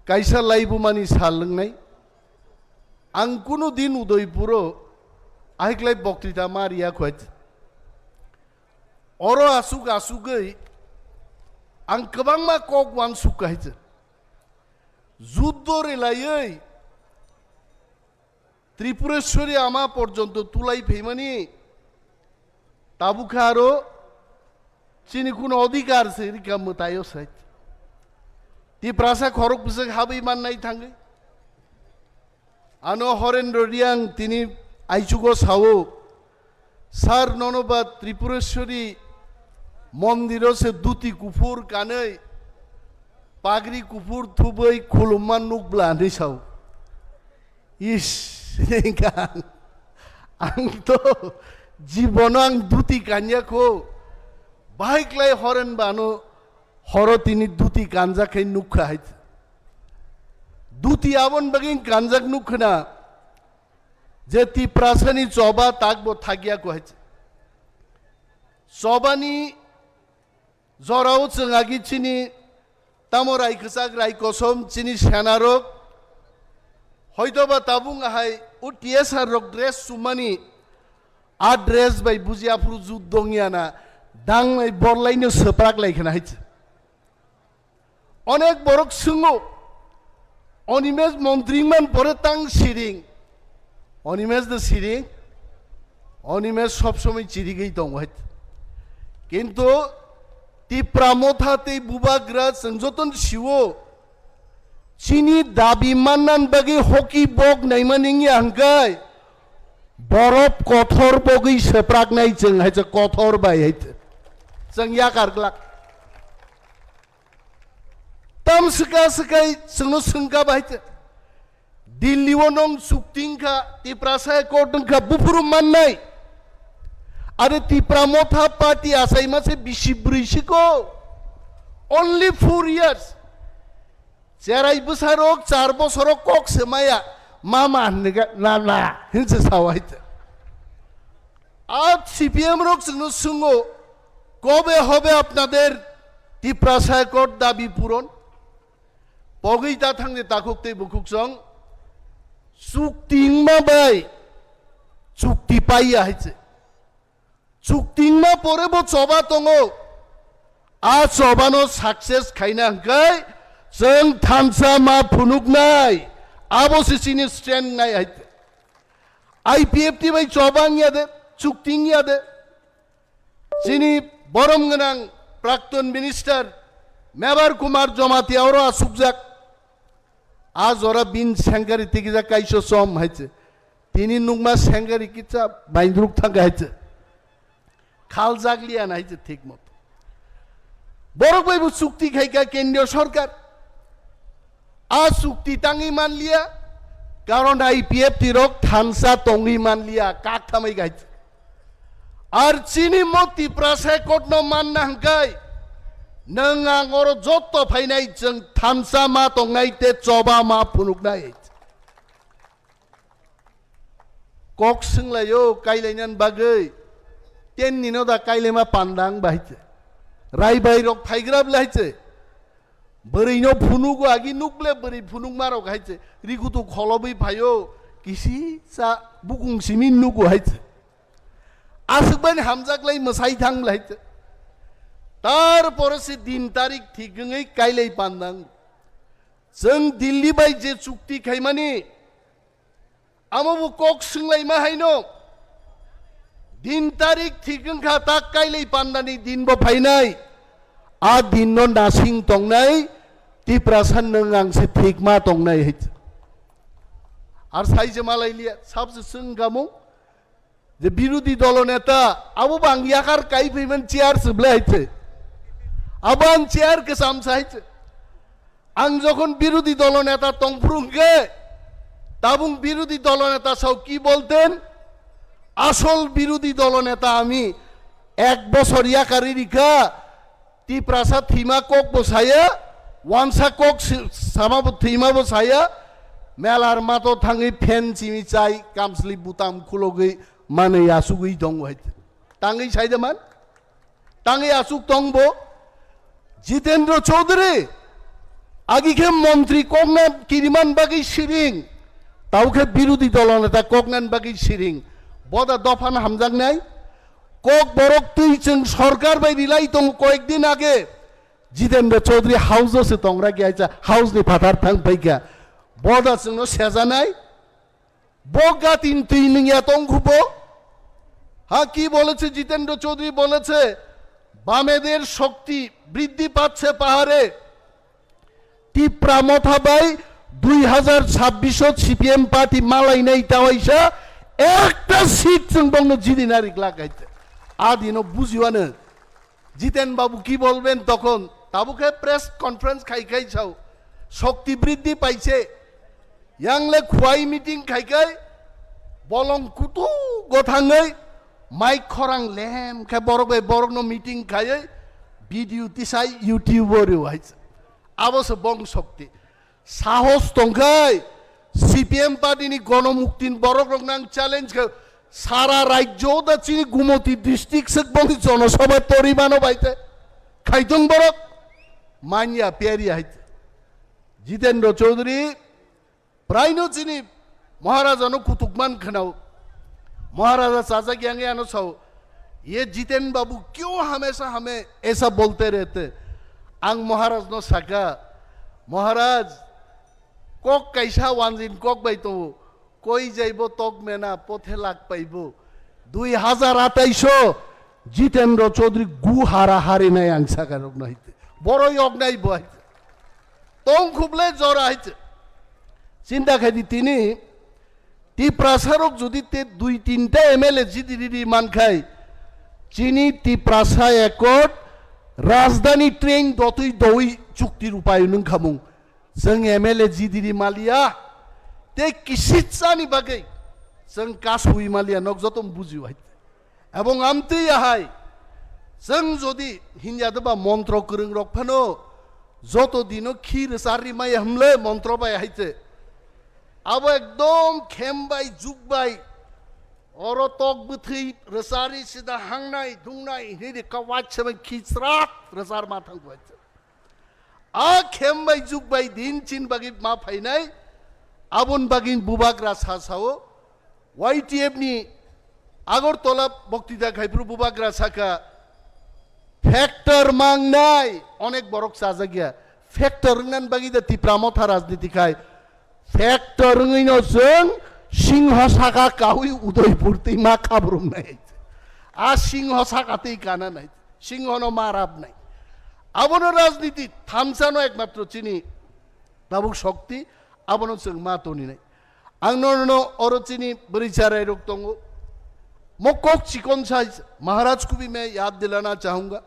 kaisa laibumani sal wngnai. Ang kunu din Udaipuro ahiklai boktrita ma riya khwai. Oro asuk asugwi ang kwbangma kok uansuk hai se. Juddo relaiwi Tripureshwari ama porjonto tulai phaimani tabukha aro chini kuno odhikar se rika mwtaio sai. Tiprasa khorok bwswk habwi mannai thangwi. Ano Horendra Riang tini aichugo sao, "Sir, nono ba Tripureshwari mondiro se duti kuphur kanwi, pagri kuphur thubwi khulumma nukbla," hinwi sao. Is, ang to jibono ang duti kanya kho, bahai klai Horen bano horo tini duti kanjak khai nukha hai. Duti abon bagwi kanjak nukhna je Tiprasani choba takbo thagya ko hai. Chobani jorao chwng agi chini tamo rai kwchak rai kosom chini senarok hoitoba tabung hai o T S R rok dress chumani a dress bai buji aphuru jut dongya na dangnai borlaino swprak lai khna hai. Onek borok swungo, Animesh montri wngman pore tang siring. Animesh de siring. Animesh sob somoi chirigwi tongo hai. Kintu Tipra Motha tei Bubagra chwng jotono siwo, chini dabi mannan bagwi hoki bok naimani wngya hwnkhe borop kothor bogwi swpraknai chwng hai se kothor bai hai se. Chwng yakar glak. Tam swka swkai chwngno swngka bai te. Delhi o nong chukti wngkha, Tiprasa accord wngkha, buphuru mannai. Are Tipra Motha Party achaima se bisi brwi siko. Only four years. Cherai bwsarok char bosoro kok se maya. Mama hinwi ga-, na, na, hinse sao hai te. A C P M rok chwngno swungo, "Kobe hobe apnader Tiprasa accord dabi puron?" Pogwi ta thangni takhuk tei bukhuk song, chukti wngma bai chukti paiya hai se. Chukti wngma pore bo choba tongo. A chobano success khaina hwnkhe chwng thansa ma phunuknai. Abo se chini stand nai hai te. I P F T bai choba wngya de, chukti wngya de. Chini borom gwnang Prakton Minister Mebar Kumar Jamatia oro asukjak. A jora bin sengkari tikijak kaiso som hai se. Tini nukma sengkari kitsa baindruk thangkha hai se. Khaljak liya na hai se thik moto. Borok bai bo chukti khaikha kendriyo sorkar. A chukti tangwi manliya, karon I P F T rok thansa tongwi manliya, kak thamwi gai. Ar chini mo Tiprasa accord no manna hwnkhe, nwng ang oro jotto phainai chwng thansa ma tongnai tei choba ma phunuknai. Kok swnglaio kailainani bagwi, tenni no da kailaima pandang bahai se. Raibai rok phaigra bwlai se. Bwrwi no phunugo agi nukle bwrwi phunukma rok hai se. Rikutu kholobwi phaio kisi sa bukung simi nugo hai se. Aswk bani hamjak lai mwsai thang bwlai se. Tarpore se din tarik thik wngwi kailai pandang. Chwng Delhi bai je chukti khaimani, amo bo kok swnglaima haino. Din tarik thik wngkha, tak kailai pandani din bo phainai. A din no nasing tongnai, Tiprasa nwng ang se thik ma tongnai hai. Ar sai je malai liya, sab se swng gamung. Je birodhi dolo neta, abo bang yakar kai phaiman chair se ble haite. Abo ang chair ke samsa haite. Ang jokhon birodhi dolo neta tongphuru hwnkhe, tabung birodhi dolo neta sao ki bolten? Asol birodhi dolo neta ami ek bosor yakari rikha, Tiprasa thima kok bo saya, wansa kok si-, sama bo thima bo saya, melar mato thangwi phen chimi chai, kamsli butam khulogwi manwi asugwi tongo hai. Tangwi saida man? Tangwi asuk tong bo? Jitendra Chaudhary, agi khe montri kokna kiriman bagwi siring, tau khe birodhi dolo neta koknan bagwi siring. Boda dophan hamjaknai? Kok borok twi chwng sorkar bai rilai tongo koyek din age. Jitendra Chaudhary house o se tongra khe aisa house ni phatar thang phaikha. Boda chwngno sejanai. Bo gatin twi nungya tong khubo. Ha ki boleche Jitendra Chaudhary boleche, "বামেদের শক্তি বৃদ্ধি পাচ্ছে পাহাড়ে।" Tipra Motha bai dui hazar chabbish o C P M party malainai tawaisa ekta seat chwng bongno jidi narik lak hai. Adino bujiwano Jiten Babu ki bolben tokhon tabukhe press conference khai khai sao shokti briddhi paise. Yangle khuai meeting khai khai bolong kutu gothangwi mai khorang lem khe borok bai borokno meeting khaiwi video tisai YouTube o rw hai. Abo se bong shokti. Sahos tongkhai C P M party ni gonomuktin borok rok nang challenge khe sara rajyo da chini Gumoti district sek boni jonosabha tori mano baite khaitong borok manya peri hai. Jitendra Chaudhary praino chini Maharaja no kutuk man khnao. Maharaja chajak yang ano sao, "Ye Jiten Babu kyo hamesha hame aisa bolte rehte?" Ang Maharaj no saka, "Maharaj, kok kaisa wanjin kok bai tongo, koi jaibo tok mena pothe lak paibo." Dui hazar atais o Jitendra Chaudhary gu hara hari nai ang saka rok no haite. Boro yok nai bo haite. Tong khuble jora haite. Chinta khai di tini Tiprasa rok jodi te dui tinta M L A jidi riri man khai, chini Tiprasa Accord rajdhani train dotwi dowi chukti rupai nung khamung. Chwng M L A jidiri maliya, tei kisitsani bagwi chwng kasui maliya, nok joto bujiu hai. Ebong amtwi ahai, chwng jodi hinya deba montro kwrwng rok phano joto dino khi rwchar rimaya hwnle montro bai hai te. Abo ekdom khem bai, juk bai, oro tok bwthwi rwchari sida hangnai, dungnai, hwnwi de kawach se bai khi chwrak rwchar ma thang bai. A khem bai juk bai din chin bagwi ma phainai, abon bagwi bubagra sa sao, Y T F ni Agartala boktita khai phuru bubagra saka, factor mangnai, onek borok chajak ya, factor wngnan bagwi da Tipra Motha rajniti khai, factor wngwi no chwng singho saka kaui Udaipur twi ma khabrumnai. A singho saka twi kana nai, singho no ma rabnai. Abono rajniti thansa no ekmatro chini tabuk shokti, abono chwng ma toninai. Ang no, no, oro chini bwrwi charai rok tongo. Mo kok chikon sai Maharaj kubi me yad dilana chahunga.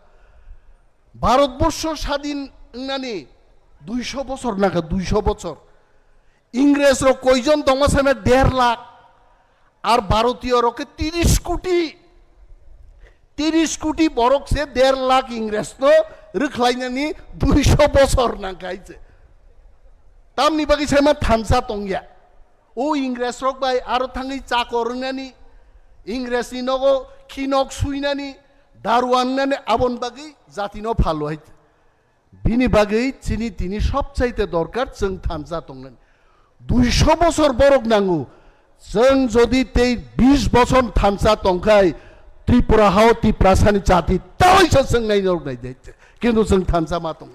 Bharatborsho sadin wngnani duisho bochor naka, duisho bochor. Ingres rok koijon tongma saima der lakh. Ar Bharotiyo rok khe tiris koti. Tiris koti borok se der lakh Ingres no rwkhlainani duisho bochor nangkha hai se. Tamni bagwi saima thansa tongya. O Ingres rok bai aro thangwi chakor wngnani, Ingres ni nogo khinok suinani, daruan wngnani abon bagwi jati no phalo hai. Bini bagwi chini tini sobchaite dorkar chwng thansa tongnani. Duisho bochor borok nango. Chwng jodi tei bish bochor thansa tongkhai, Tripura hao Tiprasani jati Oisa swngnai norok nai de. Kintu chwng thansa ma tong.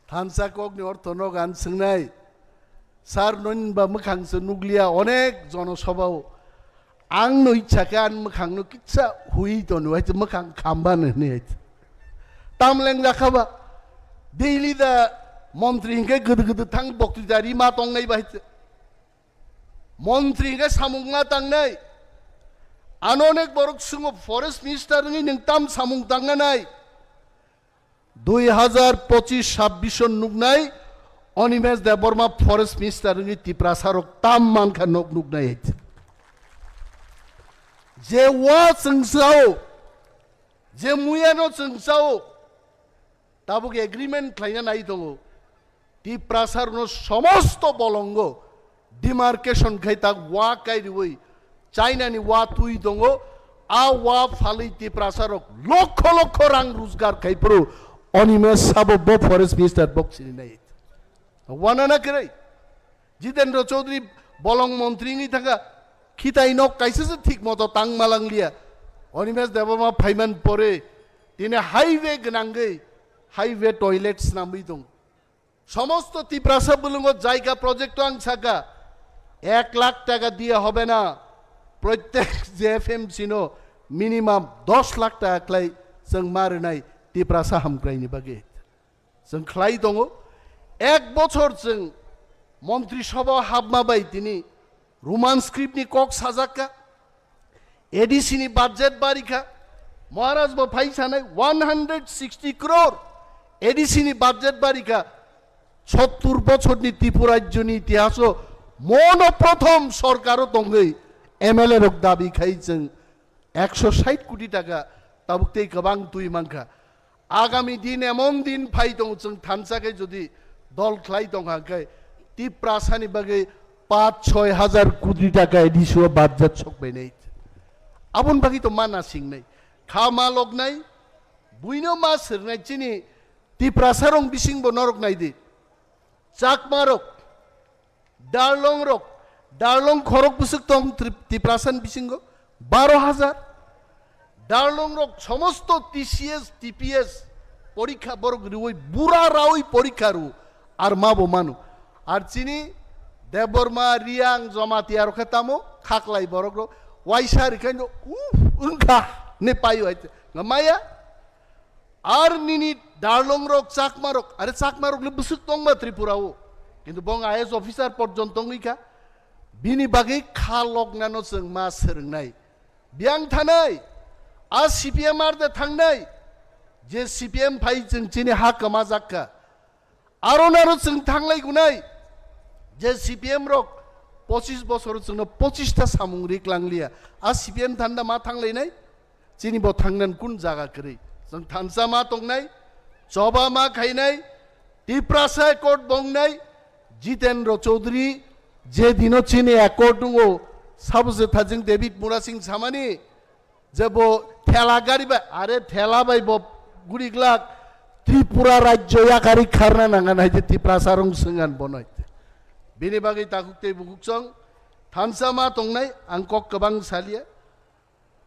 Thansa kokni ortho no gan swngnai. Sir, noni ba mwkhang se nukliya onek jonosabhao. Ang no ichha khe ani mwkhang no kitsa hui tono, hai mwkhang khamba no hwnwi hai. Tam leng jakha ba. Daily da montri hinkhe gede gede thang bokti jari ma tongnai ba hai. Montri hinkhe samung ma tangnai. Ano onek borok sungo forest minister wngwi nwng tam samung tangna nai. Dui hazar pochis sabbish o nuknai Animesh Debbarma forest minister wngwi Tiprasa rok tam mankha nok nuknai. Je wa chwng sao, je muya no chwng sao, tabuk agreement khlaina nai tongo. Tiprasa rokno somosto bolongo demarcation khai tak wa kai riwi China ni wa twi tongo, a wa phalwi Tiprasa rok lokho lokho rang rojgar khai phuru Animesh sabo bo forest minister bok sini nai. Wana na kwrwi? Jitendra Chaudhary bolong montri wngwi thangkha, khitai nok kaisa se thik moto tang malang liya. Animesh Debbarma phaiman pore tini highway gwnangwi highway toilet snamwi tong. Somosto Tiprasa bulungo jaiga project o ang saka, ek lakh taka diya hobe na, protyek J F M C no minimum dos lakh taka khlai chwng ma rwnai Tiprasa hamkrai ni bagwi. Chwng khlai tongo, ek bochor chwng montri sabha hapma bai tini Roman script ni kok sajakka, A D C ni budget barikha, Maharaj bo phai sanai one hundred sixty crore A D C ni budget barikha, sottur bochor ni Tripura rajyo ni itihaso mono prothom sorkaro tongwi M L A rok dabi khai chwng ekso sait koti taka tabuk tei kwbang twi mankha. Agami din emon din phai tongo, chwng thansa khe jodi dol khlai tongkha khe Tiprasani bagwi paanch choi hajar koti taka A D C o budget sok bainai. Aboni bagwi to ma nasingnai, kha ma loknai, buino ma swrwngnai. Chini Tiprasa rok bising bo norok nai di, Chakma rok, Darlong rok, Darlong khorok bwswk tong Trip-, Tiprasa ni bisingo baro hajar. Darlong rok somosto T C S, T P S porikha borok riwi bura rawi porikha ru ar ma bo manu. Ar chini Debbarma, Riang, Jamatia rok khe tamo khaklai borok rok waisa rikhaino, "Uf, wngkha," ne paio hai te. Nga maya? Ar nini Darlong rok, Chakma rok, are Chakma rok le bwswk tongma Tripura o, kintu bong I A S officer porjonto wngwi kha, bini bagwi kha loknano chwng ma swrwngnai. Biyang thanai, a C P M ar de thangnai, je C P M phai chwng chini ha kwmajak kha. Aro naro chwng thanglai gunai, je C P M rok pochis bosor chwngno pochis ta samung rik langliya. A C P M thanda ma thanglainai, chini bo thangnan kun jaga kwrwi. Chwng thansa ma tongnai, choba ma khainai, Tiprasa accord bongnai, Jitendra Chaudhary je dino chini accord wngo, sabo je thajing David Murasing samani, je bo thela gari bai, are thela bai bo guri glak Tripura rajyo yakari kharna nangan hai je Tiprasa rong swngan bono hai. Bini bagwi takhuk tei bukhuk chwng thansa ma tongnai, ang kok kwbang salia.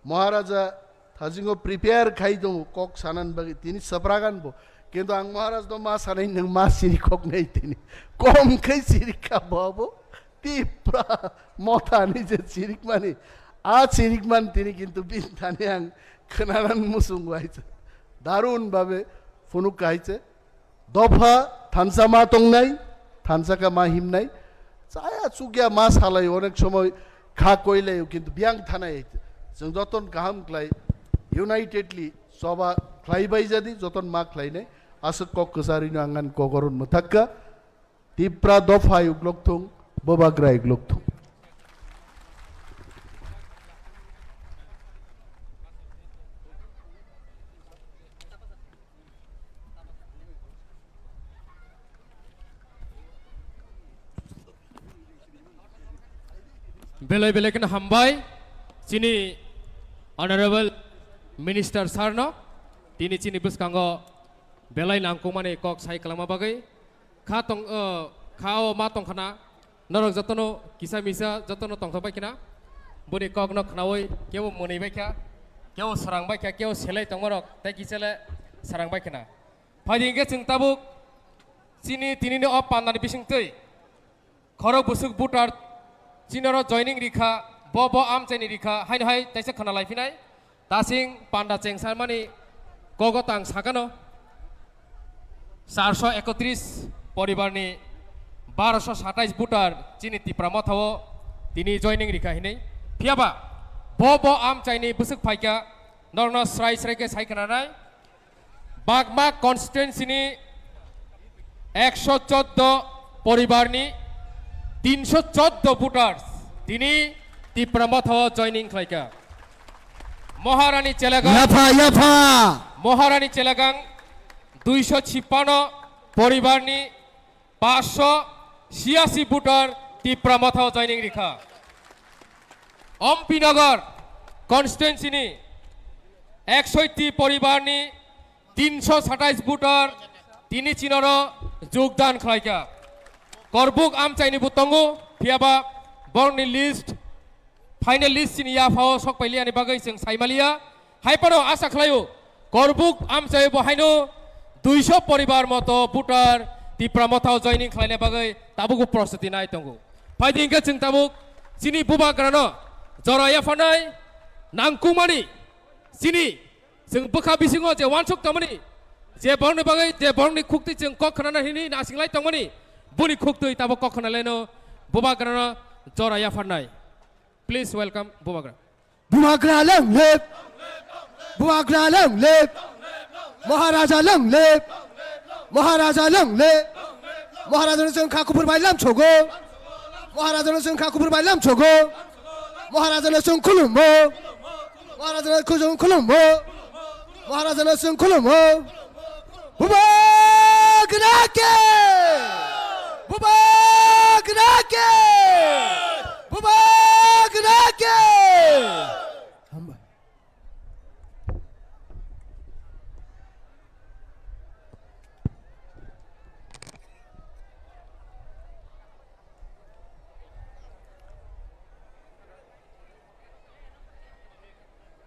Maharaja thajingo prepare khai tongo kok sanan bagwi, tini swpragan bo. Kintu ang Maharaj no ma sanai, nwng ma siri kok nai tini. Kom khai siri kha bo abo. Tipra motha ni je chirikmani, a chirikman tini kintu bini thani ang khwnanan muchungo hai se. Darun babe phunuk hai se. Dopha thansa ma tongnai, thansa kha ma himnai. Chaya chukya ma salai onek somoy kha koilai, kintu biyang thanai hai se. Chwng joton kaham khlai, unitedly choba khlai bai jadi, joton ma khlainai. Aswk kok kwcharino ang ani kokoron mwthakka. Tipra dopha uklok thung, Bubagra uklok thung. Belai belai kheno hambai chini Honorable Minister sir no, tini chini bwskango belai nangkukmani kok sai kwlangma bagwi. Kha tong, o, kha o ma tong khana, norok jotono kisa misa jotono tongthok bai khna, boni kok no khnaui kebo mwnwi bai kha. Keo sarang bai kha, keo selai tongmarok, tei kichele sarang bai khna. Phaidi hingke chwng tabuk chini tinini o pandani bisingtwi khorok bwswk voter chinoro joining rikha, bo bo amchaini rikha, haino hai teisa khna laiphinai. Tasing panda chengsamani kogo tang sakano charso ekotris poribarni baroso satais voter chini Tipra Mothao tini joining rikha hinwi. Phiyaba bo bo amchaini bwswk phaikha, norokno srai srai khe sai khna nai. Bagma constituency ni ekso choddo poribar ni tinso choddo voters tini Tipra Mothao joining khlaikha. Maharani Chelagang, Yapha, yapha. Maharani Chelagang duiso chipano poribar ni paanch so chiyasi voter Tipra Mothao joining rikha. Ompinagar constituency ni ekso ti poribar ni tinso satais voter tini chinoro jogdan khlaikha. Korbuk amchaini bo tongo, phiyaba borokni list, final list chini yaphao sokpailiyani bagwi chwng saimaliya. Hai phano asa khlaio, Korbuk amchai bo haino duiso poribar moto voter Tipra Mothao joining khlaina bagwi tabukbo prostuti nai tongo. Phaidi hingke chwng tabuk chini bubagrano jora yapharnai nangkukmani chini chwng bwkha bisingo je uansuk tongmani, je borokni bagwi, je borokni khuktwi chwng kok khnana hinwi nasinglai tongmani, boni khuktwi tabuk kok khnalaino bubagrano jora yapharnai. Please welcome Bubagra. Bubagra long live! Bubagra long live! Maharaja long live! Maharaja long live! Maharaja no chwng kha kuphur bai lam chogo. Maharaja no chwng kha kuphur bai lam chogo. Maharaja no chwng khulumo. Maharaja no chwng khulumo. Maharaja no chwng khulumo. Bubagra ke! Bubagra ke! Bubagra ke! Hambai.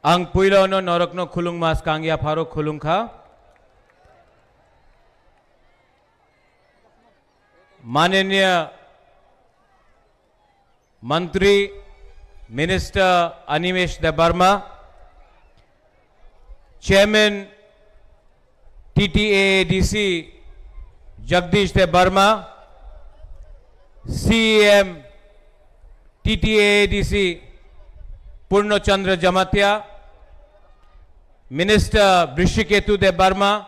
Ang puila no norokno khulungma, skang yapharo khulungkha. Mananiya Mantri, Minister Animesh Debbarma, Chairman T T A A D C Jagdish Debbarma, C E M T T A A D C Purno Chandra Jamatia, Minister Brishaketu Debbarma,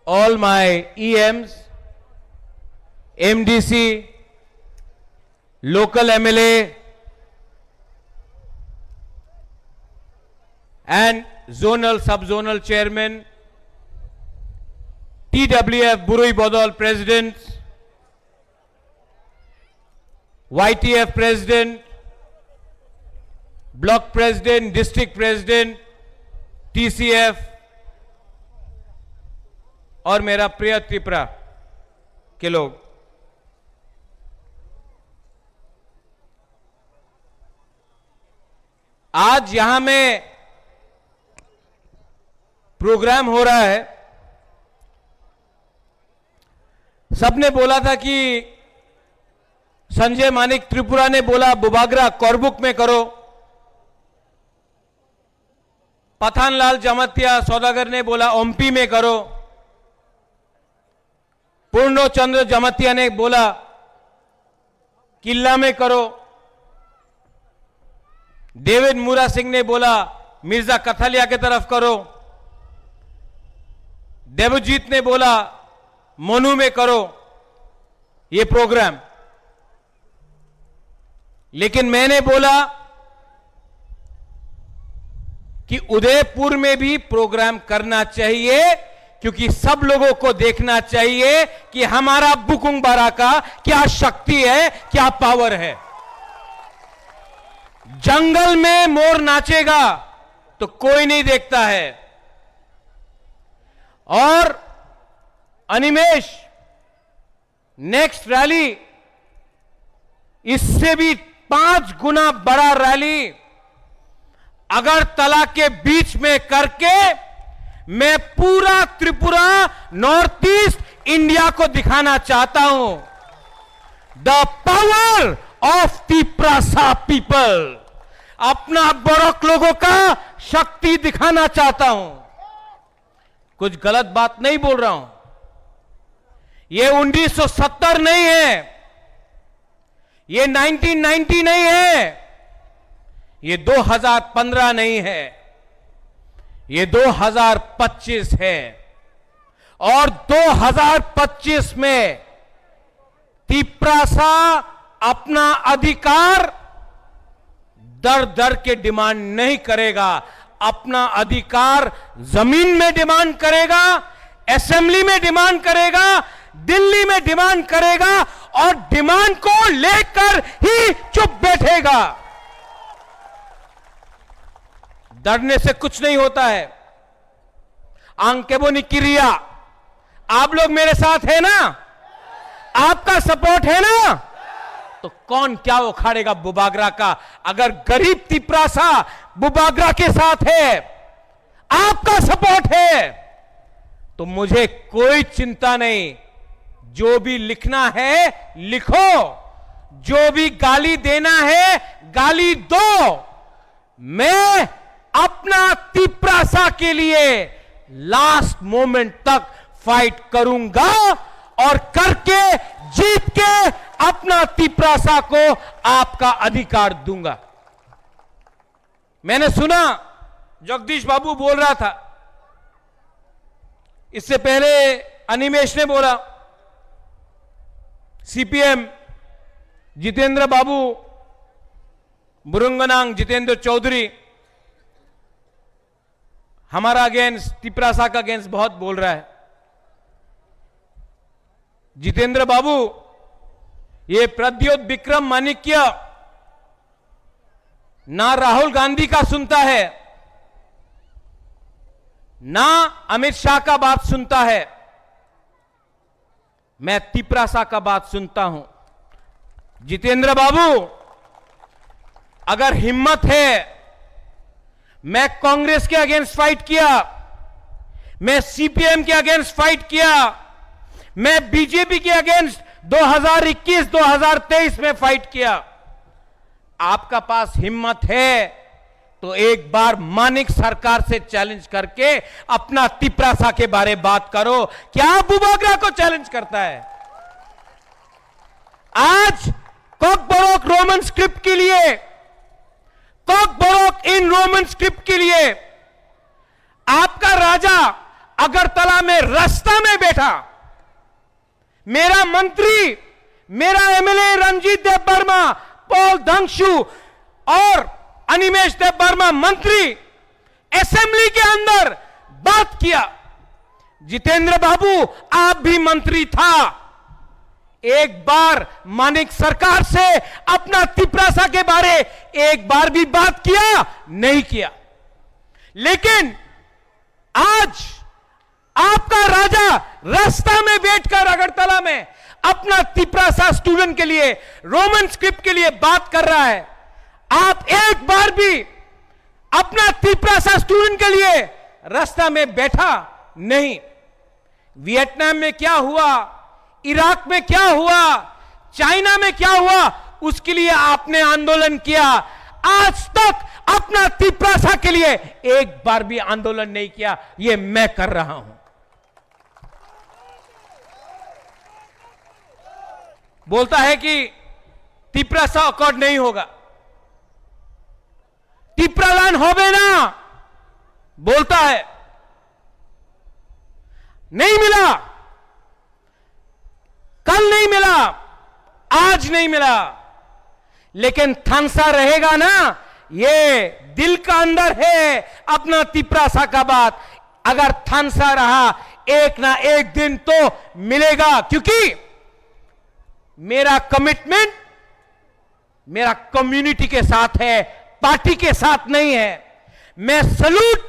all my E Ms, M D C, local M L A and zonal, sub-zonal chairman, T W F Burui Bodol president, Y T F president, block president, district president, T C F और मेरा प्रिय त्रिपुरा के लोग, आज यहां में प्रोग्राम हो रहा है। सबने बोला था कि संजय मानिक त्रिपुरा ने बोला बुबागरा करबुक में करो, पठानलाल जमातिया सौदागर ने बोला ओम्पी में करो, पूर्णो चंद्र जमातिया ने बोला किल्ला में करो, डेविड मुरा सिंह ने बोला मिर्जा कथालिया के तरफ करो, देवजीत ने बोला मनु में करो ये प्रोग्राम। लेकिन मैंने बोला कि उदयपुर में भी प्रोग्राम करना चाहिए, क्योंकि सब लोगों को देखना चाहिए कि हमारा बुकुंग बारा का क्या शक्ति है, क्या पावर है। जंगल में मोर नाचेगा तो कोई नहीं देखता है। और अनिमेश, नेक्स्ट रैली, इससे भी पांच गुना बड़ा रैली अगरतला के बीच में करके मैं पूरा त्रिपुरा, नॉर्थ ईस्ट इंडिया को दिखाना चाहता हूं, the power of Tiprasa people। अपना बोड़क लोगों का शक्ति दिखाना चाहता हूं। कुछ गलत बात नहीं बोल रहा हूं। ये उन्नीस सौ सत्तर नहीं है, ये नाइनटीन नाइंटी नहीं है, ये दो हज़ार पन्द्रह नहीं है, ये दो हज़ार पच्चीस है। और दो हज़ार पच्चीस में तिप्रासा अपना अधिकार दर दर के डिमांड नहीं करेगा, अपना अधिकार जमीन में डिमांड करेगा, असेंबली में डिमांड करेगा, दिल्ली में डिमांड करेगा और डिमांड को लेकर ही चुप बैठेगा। डरने से कुछ नहीं होता है। Ang kebo ni kiriya, आप लोग मेरे साथ है ना? आपका सपोर्ट है ना? तो कौन क्या उखाड़ेगा बुबागरा का? अगर गरीब तिप्रासा बुबागरा के साथ है, आपका सपोर्ट है, तो मुझे कोई चिंता नहीं। जो भी लिखना है लिखो, जो भी गाली देना है गाली दो। मैं अपना तिप्रासा के लिए लास्ट मोमेंट तक फाइट करूंगा और करके जीत के अपना तिप्रासा को आपका अधिकार दूंगा। मैंने सुना जगदीश बाबू बोल रहा था, इससे पहले अनिमेश ने बोला, सीपीएम जितेंद्र बाबू, बुरुंगनांग जितेंद्र चौधरी हमारा अगेंस्ट, तिप्रासा का अगेंस्ट बहुत बोल रहा है। जितेंद्र बाबू, ये प्रद्योत विक्रम माणिक्य ना राहुल गांधी का सुनता है, ना अमित शाह का बात सुनता है। मैं तिप्रासा का बात सुनता हूं। जितेंद्र बाबू, अगर हिम्मत है, मैं कांग्रेस के अगेंस्ट फाइट किया, मैं सीपीएम के अगेंस्ट फाइट किया, मैं बीजेपी के अगेंस्ट दो हज़ार इक्कीस दो हज़ार तेईस में फाइट किया। आपका पास हिम्मत है तो एक बार मानिक सरकार से चैलेंज करके अपना तिप्रासा के बारे बात करो। क्या बुबागरा को चैलेंज करता है? आज कॉकबोरोक रोमन स्क्रिप्ट के लिए, कॉकबोरोक इन रोमन स्क्रिप्ट के लिए आपका राजा अगरतला में रास्ता में बैठा, मेरा मंत्री, मेरा एमएलए रणजीत देव वर्मा, पॉल धंगशू और अनिमेश देव वर्मा मंत्री असेंबली के अंदर बात किया। जितेंद्र बाबू, आप भी मंत्री था, एक बार मानिक सरकार से अपना तिप्रासा के बारे एक बार भी बात किया? नहीं किया। लेकिन आज आपका राजा रास्ता में बैठकर अगरतला में अपना तिप्रासा स्टूडेंट के लिए, रोमन स्क्रिप्ट के लिए बात कर रहा है। आप एक बार भी अपना तिप्रासा स्टूडेंट के लिए रास्ता में बैठा नहीं। वियतनाम में क्या हुआ, इराक में क्या हुआ, चाइना में क्या हुआ, उसके लिए आपने आंदोलन किया। आज तक अपना तिप्रासा के लिए एक बार भी आंदोलन नहीं किया। ये मैं कर रहा हूं। बोलता है कि तिप्रासा अकॉर्ड नहीं होगा, तिप्रालान होबे ना बोलता है, नहीं मिला, कल नहीं मिला, आज नहीं मिला, लेकिन थानसा रहेगा ना, ये दिल का अंदर है अपना तिप्रासा का बात। अगर थानसा रहा, एक ना एक दिन तो मिलेगा, क्योंकि मेरा कमिटमेंट मेरा कम्युनिटी के साथ है, पार्टी के साथ नहीं है। मैं सलूट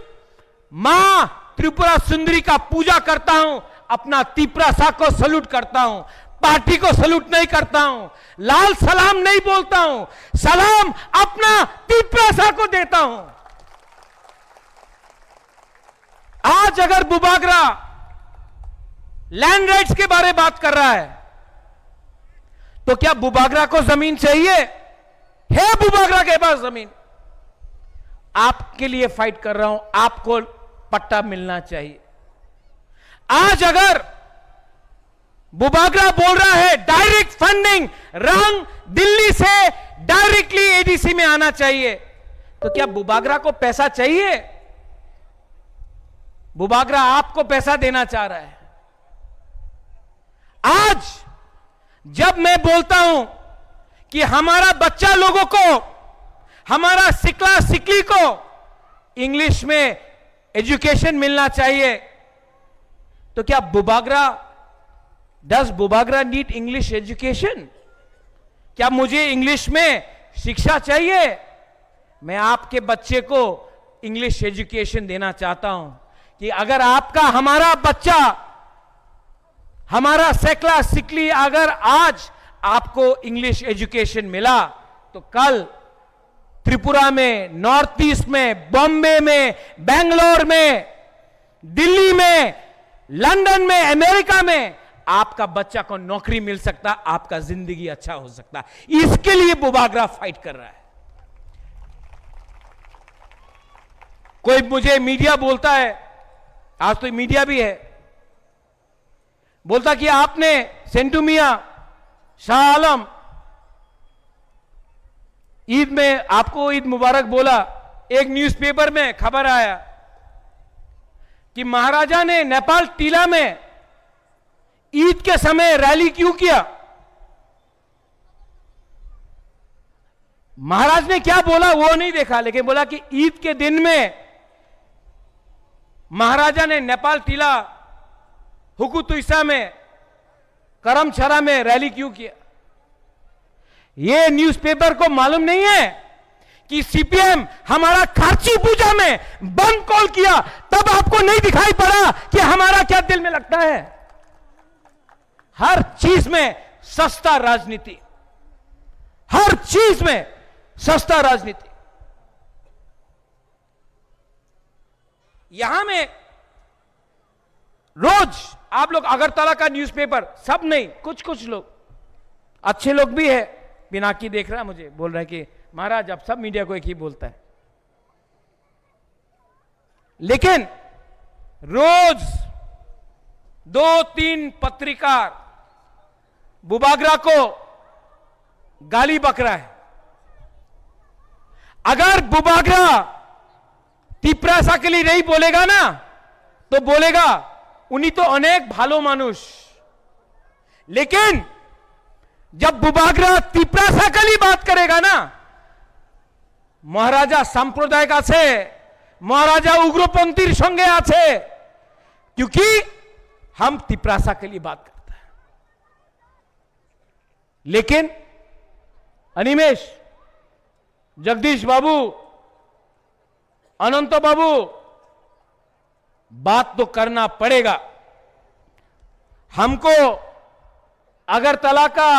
मां त्रिपुरा सुंदरी का पूजा करता हूं, अपना तिप्रासा को सलूट करता हूं, पार्टी को सलूट नहीं करता हूं, लाल सलाम नहीं बोलता हूं, सलाम अपना तिप्रासा को देता हूं। आज अगर बुबागरा लैंड राइट्स के बारे बात कर रहा है, तो क्या बुबागरा को जमीन चाहिए? है बुबागरा के पास जमीन? आपके लिए फाइट कर रहा हूं, आपको पट्टा मिलना चाहिए। आज अगर बुबागरा बोल रहा है डायरेक्ट फंडिंग रंग दिल्ली से डायरेक्टली एडीसी में आना चाहिए, तो क्या बुबागरा को पैसा चाहिए? बुबागरा आपको पैसा देना चाह रहा है। आज जब मैं बोलता हूं कि हमारा बच्चा लोगों को, हमारा सिकला सिकली को इंग्लिश में एजुकेशन मिलना चाहिए, तो क्या बुबागरा, डज बुबागरा नीड इंग्लिश एजुकेशन? क्या मुझे इंग्लिश में शिक्षा चाहिए? मैं आपके बच्चे को इंग्लिश एजुकेशन देना चाहता हूं कि अगर आपका, हमारा बच्चा, हमारा सेकला सिकली, अगर आज आपको इंग्लिश एजुकेशन मिला, तो कल त्रिपुरा में, नॉर्थ ईस्ट में, बॉम्बे में, बेंगलोर में, दिल्ली में, लंदन में, अमेरिका में आपका बच्चा को नौकरी मिल सकता, आपका जिंदगी अच्छा हो सकता। इसके लिए बुबागरा फाइट कर रहा है। कोई मुझे मीडिया बोलता है, आज तो मीडिया भी है, बोलता कि आपने सेंटू मियां, शाह आलम, ईद में आपको ईद मुबारक बोला। एक न्यूज़पेपर में खबर आया कि महाराजा ने नेपाल टीला में ईद के समय रैली क्यों किया। महाराज ने क्या बोला वो नहीं देखा, लेकिन बोला कि ईद के दिन में महाराजा ने नेपाल टीला, हुकुतुइसा में, करमछरा में रैली क्यों किया। ये न्यूज़पेपर को मालूम नहीं है कि सीपीएम हमारा खार्ची पूजा में बम कॉल किया, तब आपको नहीं दिखाई पड़ा कि हमारा क्या दिल में लगता है। हर चीज में सस्ता राजनीति, हर चीज में सस्ता राजनीति। यहां में रोज आप लोग अगरतला का न्यूज़पेपर, सब नहीं, कुछ कुछ लोग, अच्छे लोग भी है, पिनाकी देख रहा है मुझे, बोल रहा है कि महाराज, आप सब मीडिया को एक ही बोलता है। लेकिन रोज दो तीन पत्रकार बुबागरा को गाली बक रहा है। अगर बुबागरा तिप्रासा के लिए नहीं बोलेगा ना, तो बोलेगा, "उनी तो अनेक भालो मानुष।" लेकिन जब बुबागरा तिप्रासा के लिए बात करेगा ना, মহারাজা সাম্প্রদায়িক আছে, মহারাজা উগ্রপন্থীর সঙ্গে আছে, क्योंकि हम तिप्रासा के लिए बात करते हैं। लेकिन अनिमेश, जगदीश बाबू, अनंत बाबू, बात तो करना पड़ेगा। हमको अगरतला का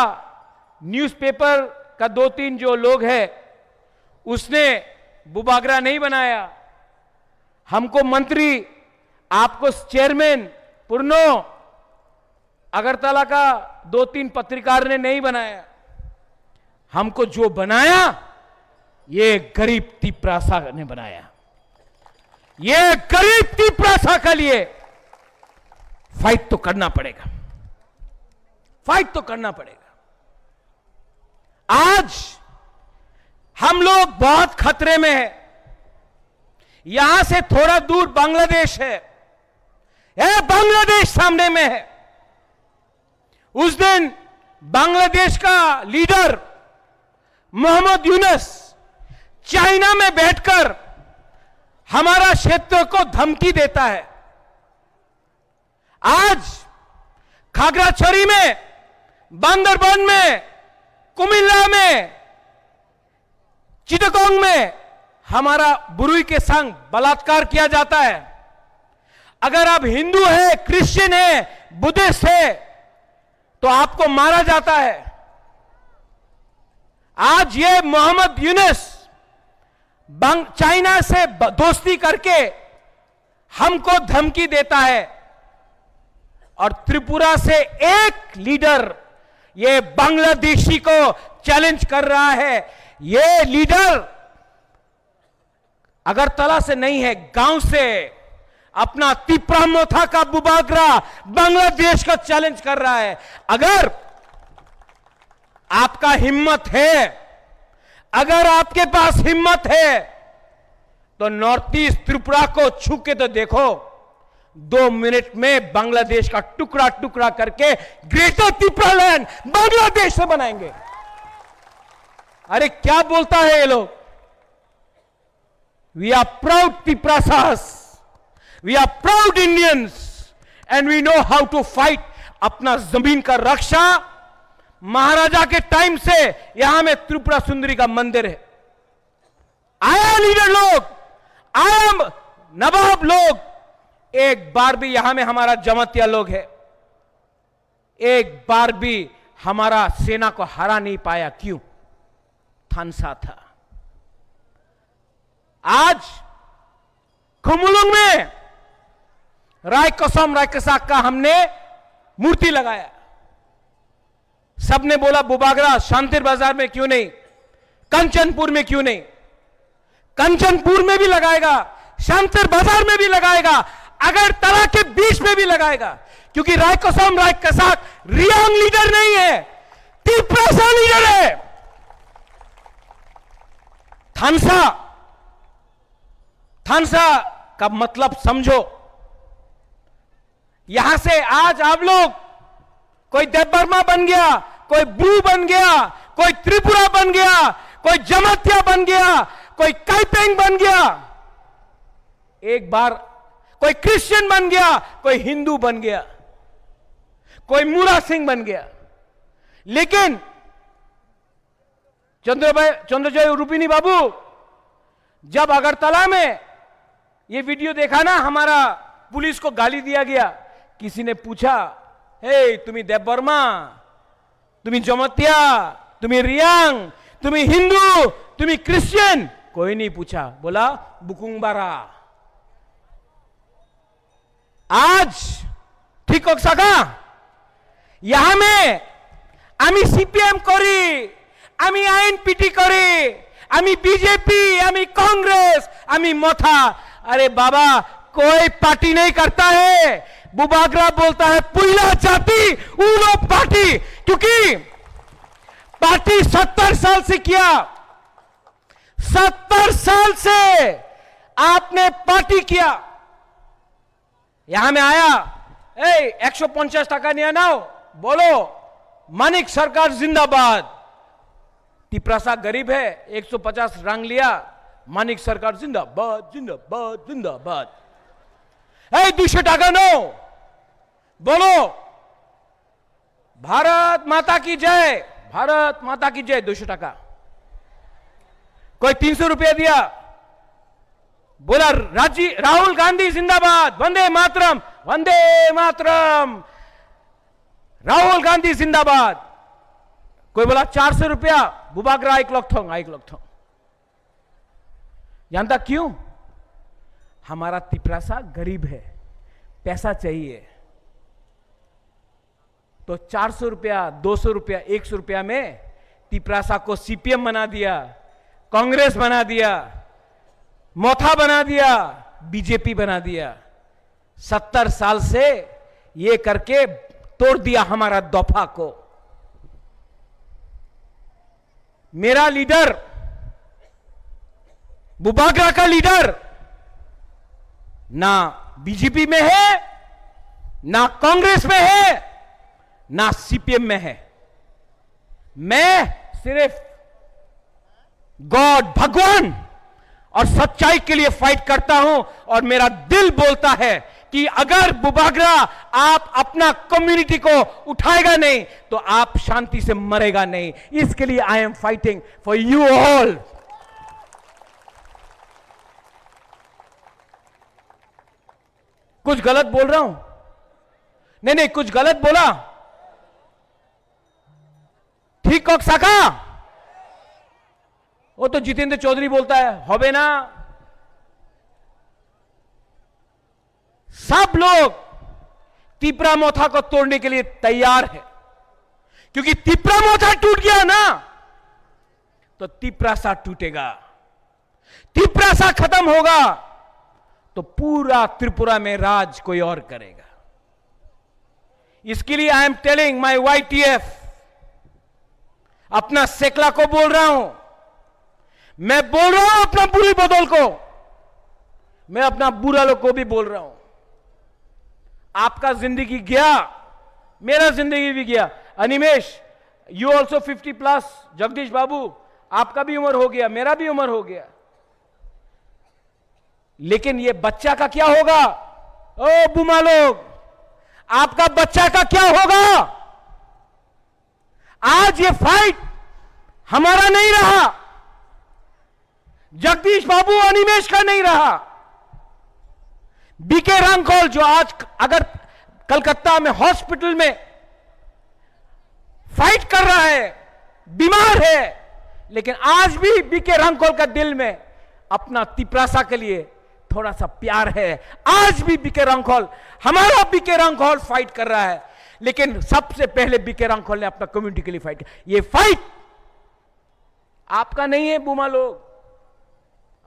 न्यूज़पेपर का दो तीन जो लोग हैं, उसने बुबागरा नहीं बनाया। हमको मंत्री, आपको चेयरमैन पुरनो, अगरतला का दो तीन पत्रकार ने नहीं बनाया। हमको जो बनाया, ये गरीब तिप्रासा ने बनाया। ये गरीब तिप्रासा के लिए फाइट तो करना पड़ेगा, फाइट तो करना पड़ेगा। आज हम लोग बहुत खतरे में है। यहां से थोड़ा दूर बांग्लादेश है, ये बांग्लादेश सामने में है। उस दिन बांग्लादेश का लीडर मोहम्मद यूनुस चाइना में बैठकर हमारा क्षेत्र को धमकी देता है। आज खागड़ाछड़ी में, बांदरबन में, कुमिल्ला में, चिटगोंग में हमारा बुरुई के संग बलात्कार किया जाता है। अगर आप हिंदू है, क्रिश्चियन है, बुद्धिस्ट है, तो आपको मारा जाता है। आज ये मोहम्मद यूनुस बांग-, चाइना से ब-, दोस्ती करके हमको धमकी देता है। और त्रिपुरा से एक लीडर ये बांग्लादेशी को चैलेंज कर रहा है। ये लीडर अगरतला से नहीं है, गांव से अपना तिप्रा मोथा का बुबागरा बांग्लादेश को चैलेंज कर रहा है। अगर आपका हिम्मत है, अगर आपके पास हिम्मत है, तो नॉर्थ ईस्ट त्रिपुरा को छू के तो देखो। दो मिनट में बांग्लादेश का टुकड़ा टुकड़ा करके ग्रेटर तिप्रा लैंड बांग्लादेश से बनाएंगे। अरे, क्या बोलता है ये लोग? We are proud Tiprasas, we are proud Indians, and we know how to fight. अपना जमीन का रक्षा महाराजा के टाइम से यहां में त्रिपुरा सुंदरी का मंदिर है। आया लीडर लोग, आया नवाब लोग, एक बार भी यहां में हमारा जमातिया लोग है, एक बार भी हमारा सेना को हरा नहीं पाया। क्यों? थानसा था। आज खुमुलुंग में राय कसम राय कसाक का हमने मूर्ति लगाया। सबने बोला, "बुबागरा शांतिर बाजार में क्यों नहीं, कंचनपुर में क्यों नहीं?" कंचनपुर में भी लगाएगा, शांतिर बाजार में भी लगाएगा, अगरतला के बीच में भी लगाएगा, क्योंकि राय कसम राय कसाक रियांग लीडर नहीं है, तिप्रासा लीडर है। थानसा, थानसा का मतलब समझो। यहां से आज आप लोग, कोई देबबर्मा बन गया, कोई ब्रू बन गया, कोई त्रिपुरा बन गया, कोई जमातिया बन गया, कोई काइपेंग बन गया, एक बार कोई क्रिश्चियन बन गया, कोई हिंदू बन गया, कोई मुरा सिंह बन गया, लेकिन चंद्र भाई, चंद्रजय रूपिणी बाबू, जब अगरतला में ये वीडियो देखा ना, हमारा पुलिस को गाली दिया गया, किसी ने पूछा, "हे, तुम देबबर्मा, तुम जमतिया, तुम रियांग, तुम हिंदू, तुम क्रिश्चियन?" कोई नहीं पूछा, बोला, "बुकुंगबारा।" आज ठीक होक सका? यहां में आमी सीपीएम करी, आमी आईएनपीटी करी, आमी बीजेपी, आमी कांग्रेस, आमी मथा। अरे बाबा, कोई पार्टी नहीं करता है। बुबागरा बोलता है पुइला जाति उलो पार्टी, क्योंकि पार्टी सत्तर साल से किया, सत्तर साल से आपने पार्टी किया। यहां में आया, ए, एक सौ पचास टका नहीं आना, बोलो, मानिक सरकार जिंदाबाद। तिपरासा गरीब है, एक सौ पचास रंग लिया, मानिक सरकार जिंदाबाद, जिंदाबाद, जिंदाबाद। ए, दो सौ टका नो, बोलो, भारत माता की जय, भारत माता की जय, दो सौ टका। कोई तीन सौ रुपया दिया, बोला, राजी-, राहुल गांधी जिंदाबाद, वंदे मातरम, वंदे मातरम, राहुल गांधी जिंदाबाद। कोई बोला, चार सौ रुपया, बुबागरा आइक लकथों, आइक लकथों। जानता क्यों? हमारा तिपरासा गरीब है, पैसा चाहिए। तो चार सौ रुपया, दो सौ रुपया, एक सौ रुपया में तिपरासा को सीपीएम बना दिया, कांग्रेस बना दिया, मोथा बना दिया, बीजेपी बना दिया। सत्तर साल से ये करके तोड़ दिया हमारा दफा को। मेरा लीडर, बुबागरा का लीडर ना बीजेपी में है, ना कांग्रेस में है, ना सीपीएम में है। मैं सिर्फ गॉड, भगवान और सच्चाई के लिए फाइट करता हूं और मेरा दिल बोलता है कि अगर बुबागरा आप अपना कम्युनिटी को उठाएगा नहीं तो आप शांति से मरेगा नहीं। इसके लिए I am fighting for you all। कुछ गलत बोल रहा हूं? नहीं, नहीं, कुछ गलत बोला? ठीक कक साका? वो तो जितेंद्र चौधरी बोलता है, होबे ना। सब लोग तिपरा मोथा को तोड़ने के लिए तैयार है, क्योंकि तिपरा मोथा टूट गया ना, तो तिपरासा टूटेगा, तिपरासा खत्म होगा, तो पूरा त्रिपुरा में राज कोई और करेगा। इसके लिए I am telling my Y T F, अपना सेकला को बोल रहा हूं, मैं बोल रहा हूं अपना बुरी बदल को, मैं अपना बुरा लोग को भी बोल रहा हूं। आपका जिंदगी गया, मेरा जिंदगी भी गया। Animesh, you also fifty plus, Jagdish बाबू, आपका भी उम्र हो गया, मेरा भी उम्र हो गया, लेकिन ये बच्चा का क्या होगा? ओ बुमा लोग, आपका बच्चा का क्या होगा? आज ये फाइट हमारा नहीं रहा, जगदीश बाबू, अनिमेश का नहीं रहा। बीके रांखल जो आज अगर कलकत्ता में हॉस्पिटल में फाइट कर रहा है, बीमार है, लेकिन आज भी बीके रांखल का दिल में अपना तिपरासा के लिए थोड़ा सा प्यार है। आज भी बीके रांखल, हमारा बीके रांखल फाइट कर रहा है, लेकिन सबसे पहले बीके रांखल ने अपना कम्युनिटी के लिए फाइट किया। ये फाइट आपका नहीं है बुमा लोग,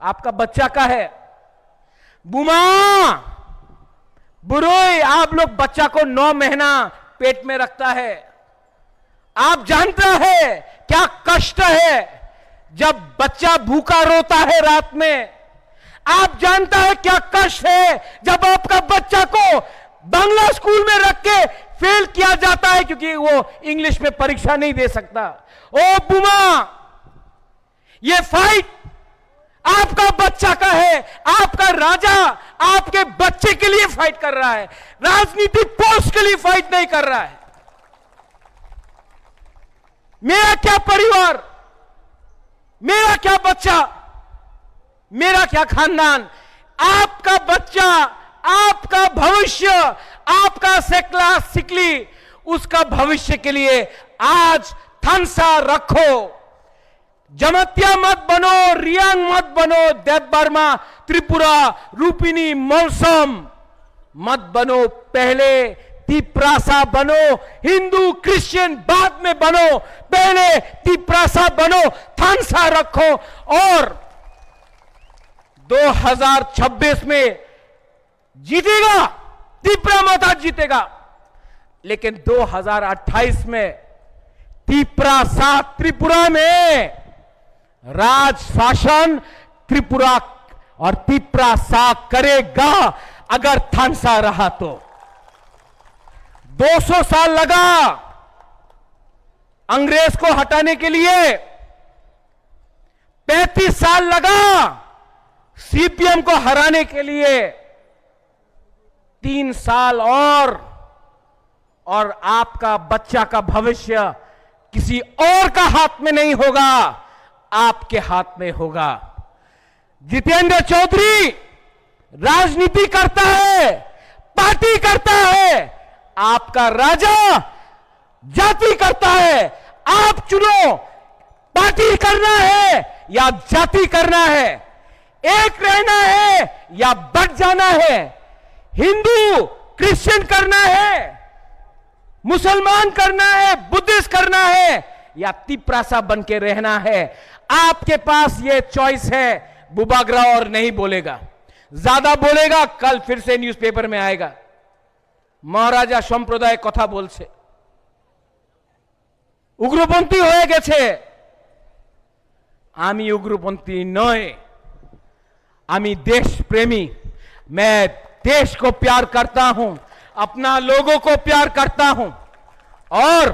आपका बच्चा का है। बुमा, बुरोई, आप लोग बच्चा को नौ महीना पेट में रखता है। आप जानता है क्या कष्ट है जब बच्चा भूखा रोता है रात में? आप जानता है क्या कष्ट है जब आपका बच्चा को बांग्ला स्कूल में रख के फेल किया जाता है क्योंकि वो इंग्लिश में परीक्षा नहीं दे सकता? ओ बुमा, ये फाइट आपका बच्चा का है, आपका राजा आपके बच्चे के लिए फाइट कर रहा है, राजनीति पोस्ट के लिए फाइट नहीं कर रहा है। मेरा क्या परिवार, मेरा क्या बच्चा, मेरा क्या खानदान, आपका बच्चा, आपका भविष्य, आपका सेकला सिकली, उसका भविष्य के लिए आज थानसा रखो। जमातिया मत बनो, रियांग मत बनो, देबबर्मा, त्रिपुरा, रूपिणी, मलसम मत बनो, पहले तिपरासा बनो। हिंदू क्रिश्चियन बाद में बनो, पहले तिपरासा बनो, थानसा रखो। और दो हज़ार छब्बीस में जीतेगा, तिपरा मोथा जीतेगा, लेकिन दो हज़ार अट्ठाईस में तिपरासा त्रिपुरा में राज शासन त्रिपुरा और तिपरासा करेगा, अगर थानसा रहा तो। दो सौ साल लगा अंग्रेज को हटाने के लिए, पैंतीस साल लगा सीपीएम को हराने के लिए, तीन साल और, और आपका बच्चा का भविष्य किसी और का हाथ में नहीं होगा, आपके हाथ में होगा। जितेंद्र चौधरी राजनीति करता है, पार्टी करता है, आपका राजा जाति करता है। आप चुनो, पार्टी करना है या जाति करना है, एक रहना है या बट जाना है, हिंदू क्रिश्चियन करना है, मुसलमान करना है, बुद्धिस्ट करना है या तिपरासा बन के रहना है। आपके पास ये चॉइस है। बुबाग्रा और नहीं बोलेगा, ज्यादा बोलेगा, कल फिर से न्यूज़पेपर में आएगा, महाराजा संप्रदाय कथा बोलছে। উগ্রপন্থী হয়ে গেছে। আমি উগ্রপন্থী নয়, আমি দেশপ্রেমী। मैं देश को प्यार करता हूं, अपना लोगों को प्यार करता हूं। और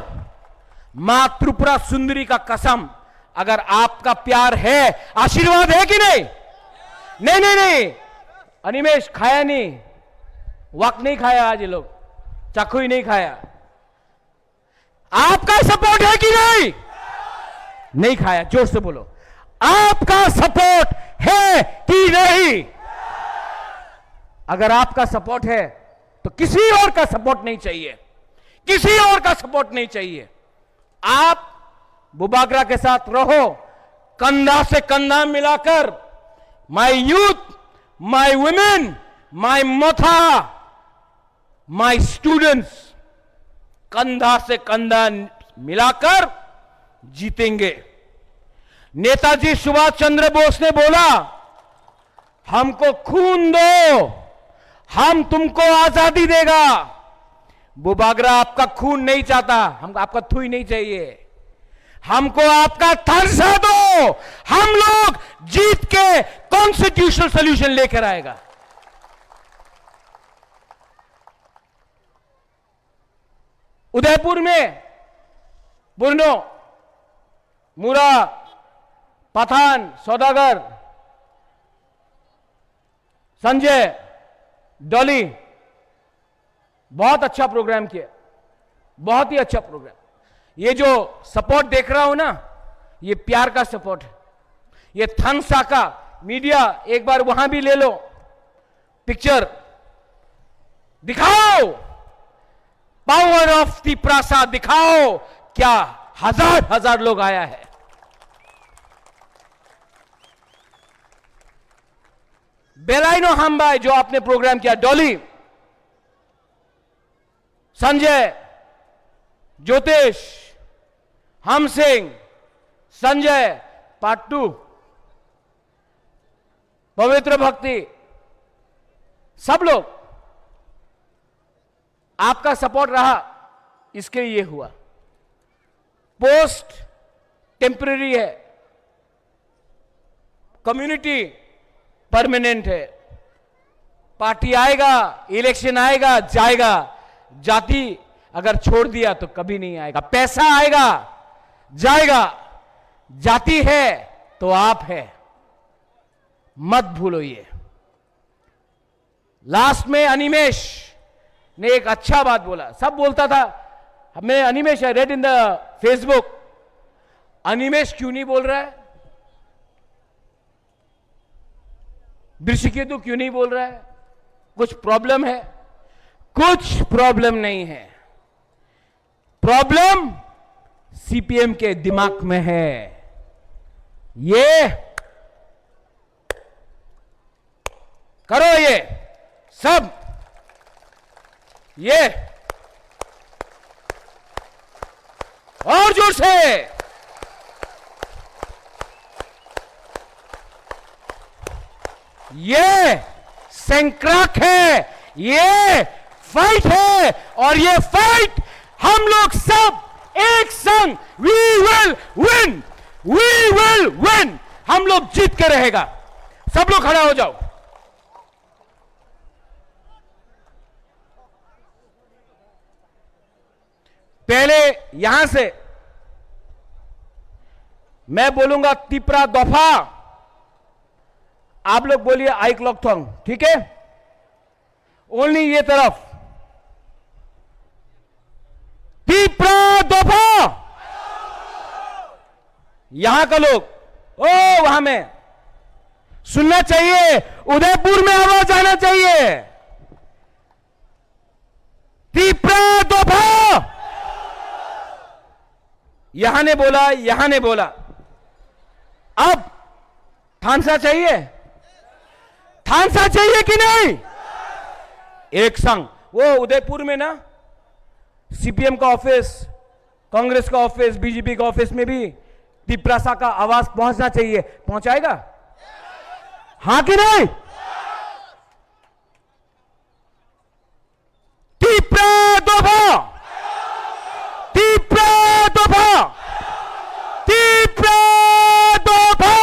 माँ त्रिपुरा सुंदरी का कसम, अगर आपका प्यार है, आशीर्वाद है कि नहीं? नहीं, नहीं, नहीं। अनिमेश खाया नहीं, वक नहीं खाया आज ये लोग, चाखुई नहीं खाया। आपका सपोर्ट है कि नहीं? नहीं खाया, जोर से बोलो, आपका सपोर्ट है कि नहीं? अगर आपका सपोर्ट है तो किसी और का सपोर्ट नहीं चाहिए, किसी और का सपोर्ट नहीं चाहिए। आप बुबाग्रा के साथ रहो, कंधा से कंधा मिलाकर। My youth, my women, my Motha, My students, कंधा से कंधा मिलाकर जीतेंगे। नेताजी सुभाष चंद्र बोस ने बोला, हमको खून दो, हम तुमको आजादी देगा। बुबागरा आपका खून नहीं चाहता, हमको आपका थुई नहीं चाहिए, हमको आपका थानसा दो, हम लोग जीत के कॉन्स्टिट्यूशनल सॉल्यूशन लेकर आएगा। उदयपुर में बुर्नो, मुरा, पठान, सौदागर, संजय, डॉली, बहुत अच्छा प्रोग्राम किया, बहुत ही अच्छा प्रोग्राम। ये जो सपोर्ट देख रहा हो ना, ये प्यार का सपोर्ट है। ये थानसा का मीडिया, एक बार वहां भी ले लो पिक्चर, दिखाओ, पावर ऑफ तिप्रासा दिखाओ। क्या हजार हजार लोग आया है। बेलाइनो हामबाय जो आपने प्रोग्राम किया। डॉली, संजय, ज्योतिष, हम सिंह, संजय, पार्ट टू, पवित्र भक्ति, सब लोग, आपका सपोर्ट रहा, इसके लिए हुआ। पोस्ट टेम्परेरी है, कम्युनिटी परमानेंट है। पार्टी आएगा, इलेक्शन आएगा, जाएगा। जाति अगर छोड़ दिया तो कभी नहीं आएगा। पैसा आएगा, जाएगा, जाति है तो आप है, मत भूलो ये। लास्ट में अनिमेश ने एक अच्छा बात बोला। सब बोलता था, मैं Animesh, I read in the Facebook, Animesh क्यों नहीं बोल रहा है, ऋषिकेतु क्यों नहीं बोल रहा है? कुछ प्रॉब्लम है? कुछ प्रॉब्लम नहीं है। प्रॉब्लम सीपीएम के दिमाग में है। ये करो, ये सब, ये और जोर से। ये संक्रांत है, ये फाइट है, और ये फाइट हम लोग सब एक संग, we will win, we will win, हम लोग जीत के रहेगा। सब लोग खड़ा हो जाओ। पहले यहां से मैं बोलूंगा तिप्रा दफा, आप लोग बोलिए आइक लकथोंग, ठीक है? ओनली ये तरफ, तिप्रा दफा। यहां का लोग, ओ, वहां में सुनना चाहिए, उदयपुर में आवाज आना चाहिए। तिप्रा दफा। यहां ने बोला, यहां ने बोला। अब थानसा चाहिए, थानसा चाहिए कि नहीं? एक संग वो उदयपुर में ना, सीपीएम का ऑफिस, कांग्रेस का ऑफिस, बीजेपी का ऑफिस में भी तिप्रासा का आवाज पहुंचना चाहिए। पहुंचाएगा? हाँ कि नहीं? तिप्रा दफा, तिप्रा दफा, तिप्रा दफा।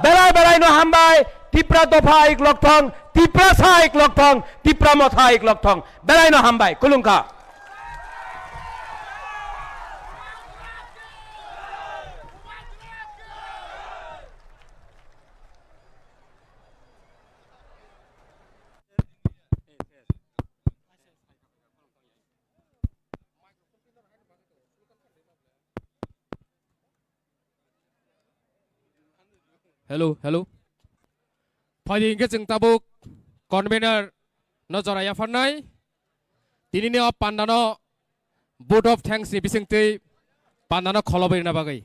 Belai belai no hambai, Tipra दफा आइक लकथोंग, तिप्रासा आइक लकथोंग, तिप्रा मथा आइक लकथोंग। Belai no hambai, खुलुमखा। Hello, hello. Phaidi hingke chwng tabuk convener no jora yapharnai. Tinini o panda no vote of thanks ni bisingtwi panda no kholobrina bagwi.